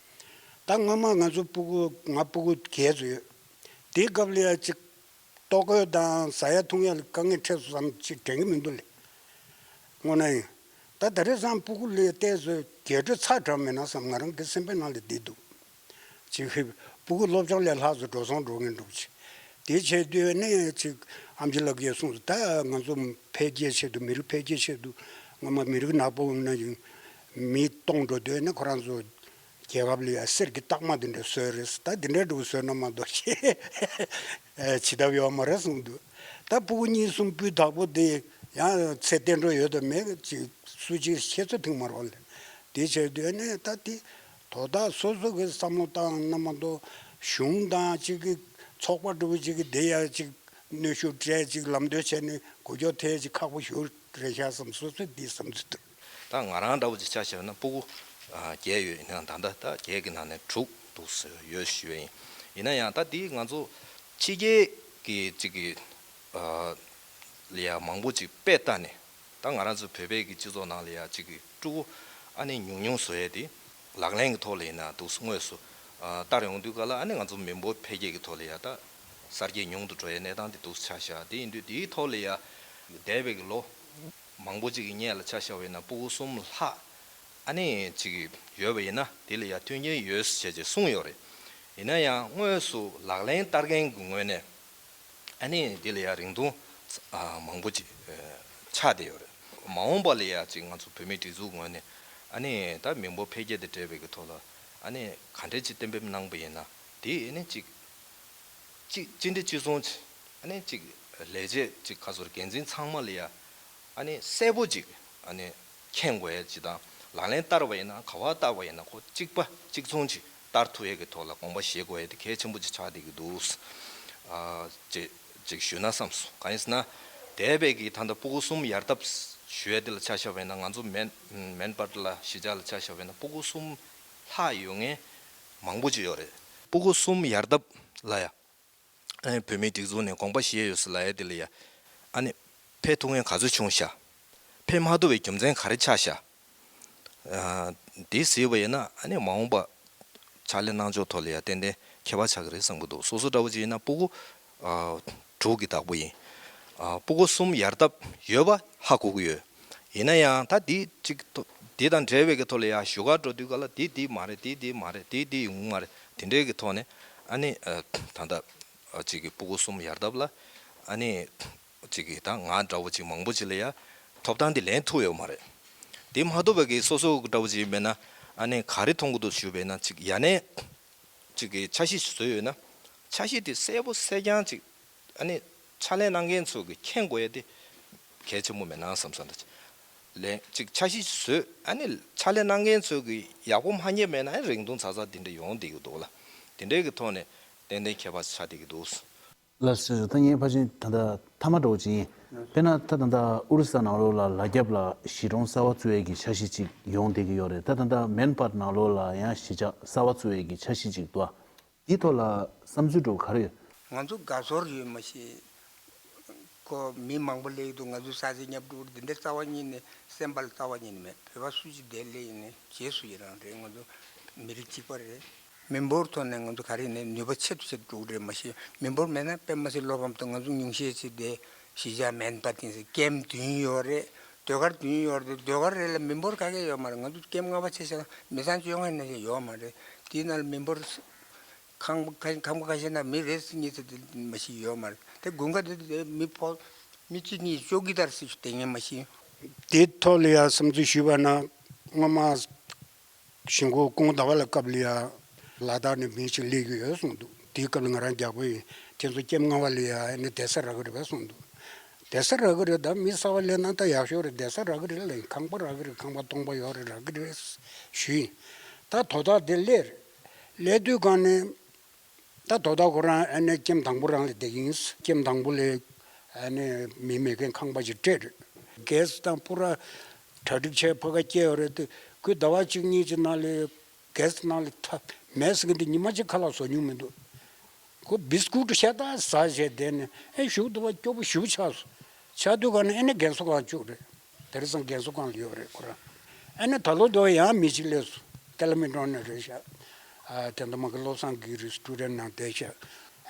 ད་སྔོན་མ་ང་ཚོ་སྤུ་གུ་ང་སྤུ་གུ་བརྒྱད་ཙམ་ཡོད། དེའི་སྐབས་ལ་ཡ་གཅིག་ལྟོ་གོས་དང་ཟ་ཡ་འཐུང་ཡ་ལ་དཀའ་ངལ་འཕྲད་སོང་བསམ་ཅིག་དྲན་གྱི་མི་འདུག་ལེ། དངོས་གནས་ཡིན། ད་དེང་སང་སྤུ་གུ་ལ་བལྟས་ཚོད་རྒྱས་སྤྲོས་ཚ་དྲགས་མེད་ན་བསམ་ང་རང་གི་སེམས་པའི་ནང་ལ་བསྡད་འདུག་ཅིག་སྤུ་གུ་སློབ་སྦྱོང་ལས་ལྷག་ཙམ་འགྲོ་སོང་འགྲོ་མཁན་འདུག་ཅིག་དེ་བྱས་དུས་ནས་ཅིག་ཨེམ་ཆི་ལགས་ཀྱིས་གསུངས་སོང་། ད་ང་ཚོ་འཕེལ་རྒྱས་ཆེད་དུ་མི་རིགས་འཕེལ་རྒྱས་ཆེད་དུ་སྔོན་མ་མི་རིགས་ནག་པོ་ཡིན་ན་ཡང་མི་སྟོང་འགྲོ་དུས་ནས་ཁོ་རང་ཚོ་རྒྱལ་ཁབ་ལ་ཡ་གསེར་གྱི་རྟགས་མ་དེ་འདྲ་བཟོས་རེད། ད་དེ་འདྲ་འདྲ་བོ་བཟོས་ན་མ་གཏོགས་ཅི་ཨེ་བྱེད་ཐབས་ཡོད་མ་རེད་གསུངས་འདུག་ད་སྤུ་གུ་གཉིས་གསུམ་སྤུས་དག་པོ་དེ་ཡང་ཚེ་བརྟན་འགྲོ་ཡོད་དམ་མེད་ཅིག་སུ་གཅིག་ཤེས་ཚོད་ཐིག་མ་རོགས་ལ། དེ་བྱས་དུས་ནས་ད་དེ་དོ་བདག་སོ་སོ་གི་བསམ་བློ་བཏང་ན་མ་གཏོགས་གཞུང་དང་གཅིག་གི་ཚོགས་པ་འདྲ་བོ་གཅིག་གི་དེ་ཡ་གཅིག་གནོན་ཤུགས་སྤྲད་ཅིག་ལམ་སྟོན་བྱས་ནས་འགུལ་སྐྱོད་ཐེབས་ཅིག་ཁག་པོ་ཞིག་རེད་ཤག་བསམ་སོ་སོའི་འདི་བསམ་ཚུལ་འདུག་ད་ང་རང་འདྲ་བོ་ཅིག་ཆ་བཞག་ན་སྤུ་གུ་ཨ་བརྒྱད་ཡོད། ཡིན་ནའང་ད་ལྟ་ད་བརྒྱད་ཀྱི་ནང་ནས་དྲུག་འདུག་ཟེར་ཡོད་ཞུ་ཡས་ཡིན། ཡིན་ན་ཡང་ད་འདི་ང་ཚོ་ཕྱི་རྒྱལ་གྱི་ཅིག་གི་ཨ་ལ་ཡ་མང་པོ་ཅིག་དཔེ་ལྟ་ནས་ད་ང་རང་ཚོ་བོད་པའི་གི་སྤྱི་ཚོགས་ནང་ལ་ཡ་ཅིག་གི་ཕྲུ་གུ་ཨ་ནི་ཉུང་ཉུང་བཟོ་ཡས་དེ་ལག་ལེན་གྱི་ཐོག་ལ་ཡིན་ན་འདུག་དངོས་སུ་ཨ་བསྟར་ཡོང་དུས་ག་ལ་ཨ་ནི་ང་ཚོ་མི་འབོར་འཕེལ་རྒྱས་ཀྱི་ཐོག་ལ་ཡ་ད་གསར་སྐྱེས་ཉུང་དུ་འགྲོ་ཡས་གནས་སྟངས་དེ་འདུག་ཆགས་བཞག་དེ་ཡིན་དུས་དེའི་ཐོག་ལ་ཡ་འདས་པའི་གི་ལོ། མང་པོ་ཅིག་གི་སྔོན་ལ་ཆ་བཞག་པ་ཡིན་ན་སྤུ་གུ་གསུམ་ལྷག་ཨ་ནི་ཅིག་ཡོད་པ་ཡིན་ན་དེ་ལ་ཡ་མཐུན་རྐྱེན་ཡོད་ཟེར་བྱས་གསུངས་ཡོད་རེད། ཡིན་ན་ཡང་དངོས་སུ་ལག་ལེན་བསྟར་མཁན་གྱི་ངོས་ནས་ཨ་ནི་དེ་ལ་ཡ་རིང་ཐུང་ཨ་མང་པོ་ཅིག་ཨ་ཆགས་བསྡད་ཡོད་རེད། མ་འོངས་པ་ལ་ཡ་ཅིག་ང་ཚོ་བོད་མིའི་སྒྲིག་འཛུགས་ངོས་ནས་ཨ་ནི་ད་མི་འབོར་འཕེལ་རྒྱས་དང་འབྲེལ་བའི་གི་ཐོག་ལ་ཨ་ནི་ག་འདྲས་ཅིག་གཏན་འབེབས་གནང་པ་ཡིན་ན་དེ་ཨ་ནི་ཅིག་གཅིག་གཅིག་འདྲ་གཅིག་མཚུངས་ཅིག་ཨ་ནི་གཅིག་ལས་བྱེད་གཅིག་ཁ་ཚོར་འགན་འཛིན་ཚང་མ་ལ་ཡ་ཨ་ནི་གསལ་པོ་ཅིག་ཨ་ནི་མཁྱེན་དགོས་ཡ་ཅིག་དང་ལག་ལེན་བསྟར་བ་ཡིན་ན་ག་བ་བསྟར་བ་ཡིན་ན་ཁོ་གཅིག་པ་གཅིག་མཚུངས་ཅིག་བསྟར་ཐུབ་ཡ་གི་ཐོག་ལ་དགོངས་པ་བཞེས་དགོས་ཡ་དེ་གལ་ཆེན་པོ་ཅིག་ཆགས་བསྡད་ཀྱི་འདུག་ཨ་ཅེ་ཅིག་ཞུས་ན་བསམ་སོང་། གང་ཡིན་ཟེར་ན་འདས་པའི་གི་ད་ལྟ་སྤུ་གུ་གསུམ་ཡར་ལྡབ་ཞུ་ཡ་དེ་ལ་ཆ་བཞག་པ་ཡིན་ན་ང་ཚོ་མེན་མེན་པར་ལ་གཞིས་ཆགས་ལ་ཆ་བཞག་པ་ཡིན་ན་སྤུ་གུ་གསུམ་ལྷག་ཡོད་མཁན་མང་པོ་ཅིག་ཡོད་རེད། སྤུ་གུ་གསུམ་ཡར་ལྡབ་ལ་ཡ། ཨ་ནི་བོད་མིའི་སྒྲིག་འཛུགས་ནས་དགོངས་པ་བཞེས་ཡོད་ཟེར་ལབ་ཡ་དེ་ལ་ཡ། ཨ་ནི་ཕེབས་ཐུབ་མཁན་ག་ཚོད་བྱུང་ཤག་ཕེབས་མ་ཐུབ་པའི་རྒྱུ་མཚན་ག་རེ་ཆགས་ཤག་ཨ་འདི་གཟིགས་པ་ཡིན་ན་ཨ་ནི་མ་འོངས་པ་ཕྱག་ལས་གནང་ཕྱོགས་ཐོག་ལ་ཡ་ཏན་ཏན་ཁྱད་པར་ཆགས་ཀྱི་རེད་བསམ་གྱི་འདུག་སོ་སོ་འདྲ་བོ་ཅིག་ཡིན་ན་སྤུ་གུ་ཨ་དྲུག་གི་བདག་པོ་ཡིན། ཨ་སྤུ་གུ་གསུམ་ཡར་ལྡབ་ཡོད་པ་ཧ་གོ་གི་ཡོད། ཡིན་ན་ཡང་ད་འདི་ཅིག་ཐོ་འདི་དང་འབྲེལ་བའི་གི་ཐོག་ལ་ཡ་བཞུགས་སྒར་འགྲོ་དུས་ག་ལ་འདི་འདི་མ་རེད། འདི་འདི་མ་རེད། འདི་འདི་ཡོང་མ་རེད། དེ་འདྲའི་གི་ཐོག་ནས་ཨ་ནི་ཨ་ད་ལྟ་ཨ་ཅིག་གི་སྤུ་གུ་གསུམ་ཡར་ལྡབ་ལ་ཨ་ནི་ཅིག་གི་ད་ང་འདྲ་བོ་ཅིག་མང་པོ་ཅིག་ལ་ཡ་ཐོབ་ཐང་འདི་ལེན་ཐུབ་ཡོད་མ་རེད། དེ་མ་ཐུབ་པའི་གི་སོ་སོ་འདྲ་བོ་ཅིག་མེད་ན་ཨ་ནི་ག་རེ་མཐོང་གི་འདུག་ཞུས་པས་ན་ཅིག་ཡ་ནས་ཅིག་གི་འཆར་གཞི་ཞིག་བཟོས་ཡོད་ན་ འཆར་གཞི་དེ་གསལ་པོ་གསལ་རྐྱང་ཅིག་ཨ་ནི་ཕྱག་ལས་གནང་མཁན་ཚོ་གི་མཁྱེན་དགོས་ཡ་དེ་གལ་ཆེན་པོ་མེད་ན་བསམ་བསམ་འདྲ་ཅིག་ལན་ཅིག་འཆར་གཞི་བཟོས། ཨ་ནི་ཕྱག་ལས་གནང་མཁན་ཚོ་གི་ཡག་པོ་མ་རྙེད་མེད་ན་རིང་ཐུང་ཚ་ཚ་དེ་འདྲ་ཡོང་བསྡད་ཀྱི་འདུག་ལ། དེ་འདྲའི་གི་ཐོག་ནས་ཏན་ཏན་ཁྱད་པར་ཆགས་བསྡད་ཀྱི་འདུག་ལགས་སོ། ད་ངས་ཕལ་ཆེར་ད་ལྟ་མཐའ་མ་འདྲ་བོ་ཅིག་ཡིན། དཔེར་ན་ད་ད་ལྟ་ཨོ་རི་ས་ནང་ལོགས་ལ་ལ་རྒྱབ་ལ་གཞིས་གྲོང་གསར་པ་བཙུགས་ཡས་ཀྱི་འཆར་གཞི་ཅིག་ཡོང་བསྡད་ཀྱི་ཡོད་རེད། ད་ད་ལྟ་མན་པར་ནང་ལོགས་ལ་ཡང་གཞིས་ཆགས་གསར་པ་བཙུགས་ཡས་ཀྱི་འཆར་གཞི་ཅིག་འདུག་དེའི་ཐོག་ལ་བསམ་ཚུལ་འདྲ་བོ་ག་རེ་ཡོད། ང་ཚོ་དགའ་ཚོར་ཡོད་མ་གཞི། ཁོ་མི་མང་པོ་སླེབས་ཀྱི་འདུག་ང་ཚོའི་ས་ཆ་ཉབ་ཕྲུག་འདི་འདྲ་རྩ་བ་ཉིད་ནས་སེམས་པ་ལ་རྩ་བ་ཉིད་ནས་མེད། བོད་པ་སུ་གཅིག་འདིར་སླེབས་ཡིན་ནའི་རྗེས་སུ་ཡི་རང་རེད། ང་ཚོ་མི་རིགས་གཅིག་པ་རེད། མི་འབོར་ཐོག་ནས་ང་ཚོ་ག་རེ་ཡིན་ནའི་ནུས་པ་ཆེ་རུ་ཆེ་རུ་འགྲོ་གི་རེད། མ་གཞི་མི་འབོར་མེད་ན་དཔེ་མ་སྲིད་བློ་ཕམ་དང་། ང་ཚོ་ཉུང་ཤས་ཅིག་འདིར་གཞིས་ཆགས་མན་པ་དེ་ཚོ་ཀེམ་བདུན་ཡོད་རེད། ཟློས་གར་བདུན་ཡོད་རེད། ཟློས་གར་རེ་ལ་མི་འབོར་ག་གེ་ཡོད་མ་རེད། ང་ཚོ་ཀེམ་ལྔ་པ་ཆེ་ཆེ་ལ་མི་ཚང་བཅོ་ལྔ་ནང་བཞིན་ཡོད་མ་རེད། དེའི་ནང་ལ་མི་འབོར་ཁང་པ་ཁ་ཁང་པ་ཁ་ཤས་ན་མི་རེ་གཉིས་ཙམ་དེ་མ་གཞི་ཡོད་མ་རེད། དེ་དགུན་ཁ་དེ་དེ་མི་ཕོ་མི་གཅིག་གཉིས་བཅོ་གི་ལྟར་སྲིད་ཞུ་དེ་ངས་མ་གཞི། དེའི་ཐོག་ལ་ཡང་བསམ་ཚུལ་ཞུས་པ་ན། སྔོན་མ་གཞིས་འགོ་ཀོང་ཟླ་བ་ལ་སྐབས་ལ་ཡང་ལ་དྭགས་ནས་མི་ཞིག་སླེབས་ཀྱི་ཡོད་གསུངས་འདུག་དེའི་སྐབས་ལ་ང་རང་རྒྱག་པོ་ཡིན། ཁྱེད་ཚོ་ཀེམ་ལྔ་པ་ལ་ཡང་ཨ་ནི་བསྡད་ས་རག་གི་རེད་པས་གསུངས་འདུག་བསྡད་ས་རག་གི་རེད། ད་མི་གསར་པ་སླེབས་ན་ད་ཡག་ཤོས་རེད། བསྡད་ས་རག་གི་རེད་ལབ་ཡིན། ཁང་པ་རག་གི་རེད། ཁང་པ་སྟོང་པ་ཡོད་རེད། རག་གི་རེད་ཞུས་ཡིན། ད་དོ་བདག་དེ་སླེབས་རེད། སླེབས་དུས་གང་ནས། ད་དོ་བདག་ཁོ་རང་ཨ་ནི་ཀེམ་དང་པོ་རང་ལ་བསྡད་ཀྱི་ཡིན། ཀེམ་དང་པོ་ལ་ཨ་ནི་མི་མེད་མཁན་ཁང་པ་ཅིག་སྤྲད་རེད། གེ་སི་དང་པུ་ར་གྲ་སྒྲིག་བྱས་ཕ་ག་སྐྱེལ་ཡོད་རེད་དེ། ཁོས་ཟླ་བ་གཅིག་གཉིས་ཀྱི་ནང་ལ་གེ་སི་ནང་ལ་ཐ་མེད་ཟེར་གི་འདི་ཉི་མ་གཅིག་ཁ་ལག་བཟོ་མྱོང་མི་འདུག་ཁོ་བིས་ཀུ་ཊི་ཤ་སྟག་ཟ་བྱས་བསྡད་ནས་ཨེ་ཞུགས་འདུག་པ། སྐྱོ་པོ་ཞེ་པོ་ཆགས་སོང་། ཆགས་དུས་ག་ནས་ཨེ་ནས་རྒན་གསོ་ཁང་བཅུག་རེད། དེང་སང་རྒན་གསོ་ཁང་ལ་ཡོད་རེད་ཁོ་རང་། ཨ་ནི་ད་ལོ་དེ་བ་ཡང་མི་གཅིག་སླེབས་སོང་། ཀ་ལ་མི་ཀྲོང་ནས་རེད་ཤག་ཨ་དེ་འདྲ་མ་གི་བློ་བཟང་གི་རེད། སི་ཊུ་ཌེན་ཊི་ནང་བསྡད་ཤག་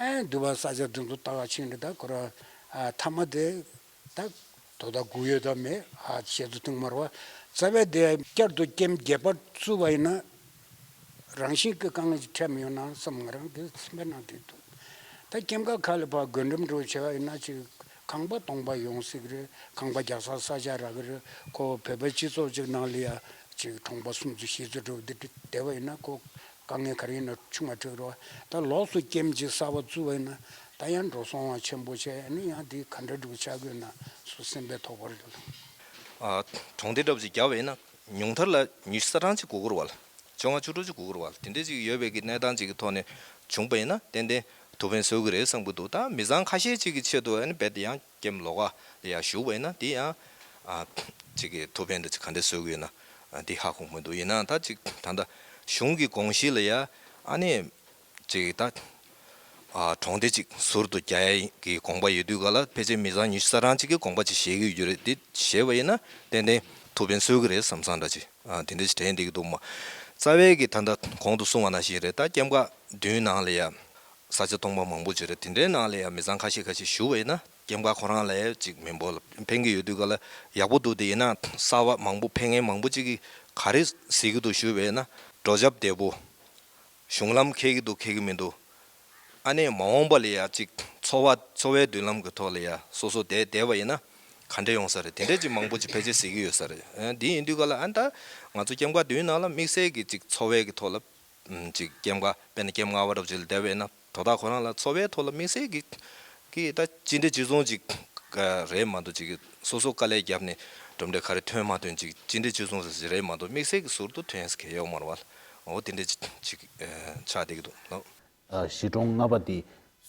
ཨ་འདི་བ་ས་ཆ་འདི་ཚོ་ལྟ་ག་ཕྱིན་རེད། ད་ཁོ་རང་ཨ་མཐའ་མ་དེ་ད་དོ་ད་སྒུག་ཡོད་ད་མེད། ཨ་བཤད་ཚོ་ཐེངས་མར་བ་རྩ་བའི་དེ་བསྐྱར་དུ་ཀེམ་བརྒྱད་པ་བཙུགས་པ་ཡིན་ན། རང་བཞིན་གྱི་དཀའ་ངལ་ཅིག་འཕྲད་མི་ཡོང་ན་བསམ། ང་རང་གི་སེམས་པའི་ནང་དེ་འདུག་ད་ཀེམ་ཁ་ཁ་ལ་ཕར་བགོ་འགྲེམས་འགྲོ་བྱས་པ་ཡིན་ན་ཅིག་ཁང་པ་སྟོང་པ་ཡོང་སྲིད་གི་རེད། ཁང་པ་རྒྱག་ས་ས་ཆ་རག་གི་རེད། ཁོ་བོད་པའི་སྤྱི་ཚོགས་ཅིག་ནང་ལ་ཡ་ཅིག་གྲོང་པ་གསུམ་ཚོ་བཞི་ཚོ་འགྲོ་འདི་བསྡད་པ་ཡིན་ན་ཁོ་དཀའ་ངལ་ག་རེ་ཡིན་ན་ཆུང་བ་འཕྲད་གི་རེད་བ། ད་ལོགས་སུ་ཀེམ་ཅིག་གསར་པ་བཙུགས་པ་ཡིན་ན་ད་ཡང་འགྲོ་སོང་བ་ཆེན་པོ་བྱས་ནས་ཡང་དེ་ག་འདྲ་འགྲུབ་ཆགས་གི་ཡོད་ན་སུ་སེམས་པའི་དོགས་པ་རེད། ཨ། གྲོང་སྡེ་འདྲ་པོ་ཅིག་རྒྱག་པ་ཡིན་ན་ཉུང་མཐར་ལ་ཉི་ཤུ་རྩ་གྲངས་ཅིག་དགོས་ཀྱི་རེད་བ་ལ། བཅོ་ལྔ་བཅུ་དྲུག་ཅིག་དགོས་ཀྱི་རེད་བ་ལ། དེ་འདྲ་ཅིག་ཡོད་པའི་གི་གནས་སྟངས་ཅིག་གི་ཐོག་ནས་བྱུང་པ་ཡིན་ན་ཏན་ཏན་ཐུགས་ཕན་གསོས་ཀྱི་རེད་བསམ་གྱི་འདུག་ད་མི་ཚང་ཁ་ཤས་ཅིག་གི་ཆེད་དུ་ཨ་ནི་རྦད་དེ་ཡང་ཀེམ་ལོགས་ཀ་ལ་ཡ་བཞུགས་པ་ཡིན་ན་དེ་ཡང་ཨ་ཅིག་གི་ཐུགས་ཕན་འདྲ་ཅིག་ག་འདྲ་གསོས་ཀྱི་ཡོད་ན་ཨ་དེ་ཧ་གོ་མི་འདུག་ཡིན་ནའང་ད་ཅིག་ད་ལྟ་གཞུང་གི་དགོངས་གཞི་ལ་ཡ་ཨ་ནི། ཅིག་ད། ཨ་གྲོང་སྡེ་ཅིག་ཟུར་དུ་རྒྱག་ཡ་གི་དགོངས་པ་ཡོད་དུས་ག་ལ་ཕལ་ཆེར་མི་ཚང་ཉི་ཤུ་རྩ་གྲངས་ཅིག་གི་དགོངས་པ་ཅིག་བཞེས་ཀྱི་ཡོད་རེད། འདི་བཞེས་པ་ཡིན་ན་ཏན་ཏན་ཐུགས་ཕན་གསོས་ཀྱི་རེད་བསམ་བསམ་འདྲ་ཅིག་ཨ་དེ་འདྲ་ཞིག་དྲན་བསྡད་ཀྱི་འདུག་མ། རྩ་བའི་གི་ད་ལྟ་གོང་དུ་གསུངས་པ་ནང་བཞིན་རེད། ད་ཀེམ་ཁ་བདུན་ནང་ལ་ཡ་ས་ཆ་སྟོང་པ་མང་པོ་ཅིག་རེད། དེ་འདྲའི་ནང་ལ་ཡ་མི་ཚང་ཁ་ཤས་ཁ་ཤས་བཞུགས་པ་ཡིན་ན་ཀེམ་ཁ་ཁོ་རང་ལ་ཡ་ཅིག་མི་འབོར་ལ་ཕན་གྱི་ཡོད་དུས་ག་ལ་ཡག་པོ་འདུག་དེ་ཡིན་ན་གསར་པ་མང་པོ་ཕེབས་མཁན་མང་པོ་ཅིག་གིས་ག་རེ་གཟིགས་ཀྱི་འདུག་ཞུས་པ་ཡིན་ན་འགྲོ་རྒྱབ་བདེ་པོ། གཞུང་ལམ་འཁེལ་གྱི་འདུག་འཁེལ་གྱི་མི་འདུག་ཨ་ནི་མ་འོངས་པ་ལ་ཡ་ཅིག་འཚོ་བ་འཚོ་བའི་མདུན་ལམ་གྱི་ཐོག་ལ་ཡ་སོ་སོ་བསྡད་བསྡད་པ་ཡིན་ན་ག་འདྲ་ཡོང་ས་རེད། དེ་འདྲས་ཅིག་མང་པོ་ཅིག་ཕལ་ཆེར་གཟིགས་ཀྱི་ཡོད་ས་རེད། ཨ་འདི་ཡིན་དུས་ག་ལ་ཨ་ད་ང་ཚོ་ཀེམ་ཁ་བདུན་ནང་ལ་དམིགས་བསལ་གྱི་ཅིག་འཚོ་བའི་གི་ཐོག་ལ་ཅིག་ཀེམ་ཁ་དཔེར་ན་ཀེམ་ལྔ་པ་འདྲ་པོ་ཅིག་ལ་བསྡད་པ་ཡིན་ན་དོ་བདག་ཁོ་རང་ལ་འཚོ་བའི་ཐོག་ལ་དམིགས་བསལ་གྱི་གི་ད་ཅི་འདྲ་ཅི་བཟུང་ཅིག་རེད་མ་གཏོགས་ཅིག་སོ་སོ་དཀའ་ལས་བརྒྱབ་ནས་གྲུབ་འབྲས་ག་རེ་ཐོན་མ་ཐོན་ཅིག་ཅི་འདྲ་ཅི་བཟུང་ཟེར་རེད་མ་གཏོགས་དམིགས་བསལ་གྱི་ཟུར་དུ་ཐོན་ས་གང་ཡང་ཡོད་མ་རེད་བ། འོ་དེ་འདྲ་ཅིག་ཅིག་ཆགས་བསྡད་ཀྱི་འདུག་ལགས། གཞིས་གྲོང་ལྔ་པ་འདི་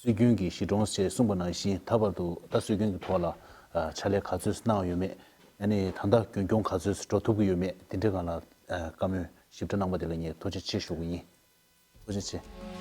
སྲོལ་རྒྱུན་གྱི་གཞིས་གྲོང་ཞེས་གསུངས་པ་ནང་བཞིན་ད་བར་དུ་ད་སྲོལ་རྒྱུན་གྱི་ཐོག་ལ་ཕྱག་ལས་ག་ཚོད་གནང་ཡོད་མེད། ཨ་ནི་ད་ལྟ་རྒྱུན་སྐྱོང་ག་ཚོད་འགྲོ་ཐུབ་ཀྱི་ཡོད་མེད། དེ་འདྲའི་སྒང་ལ་བཀའ་མོལ་ཞིབ་ཕྲ་གནང་པ་དེ་ལ་ངས་ཐུགས་རྗེ་ཆེ་ཞུ་གི་ཡིན། ཐུགས་རྗེ་ཆེ།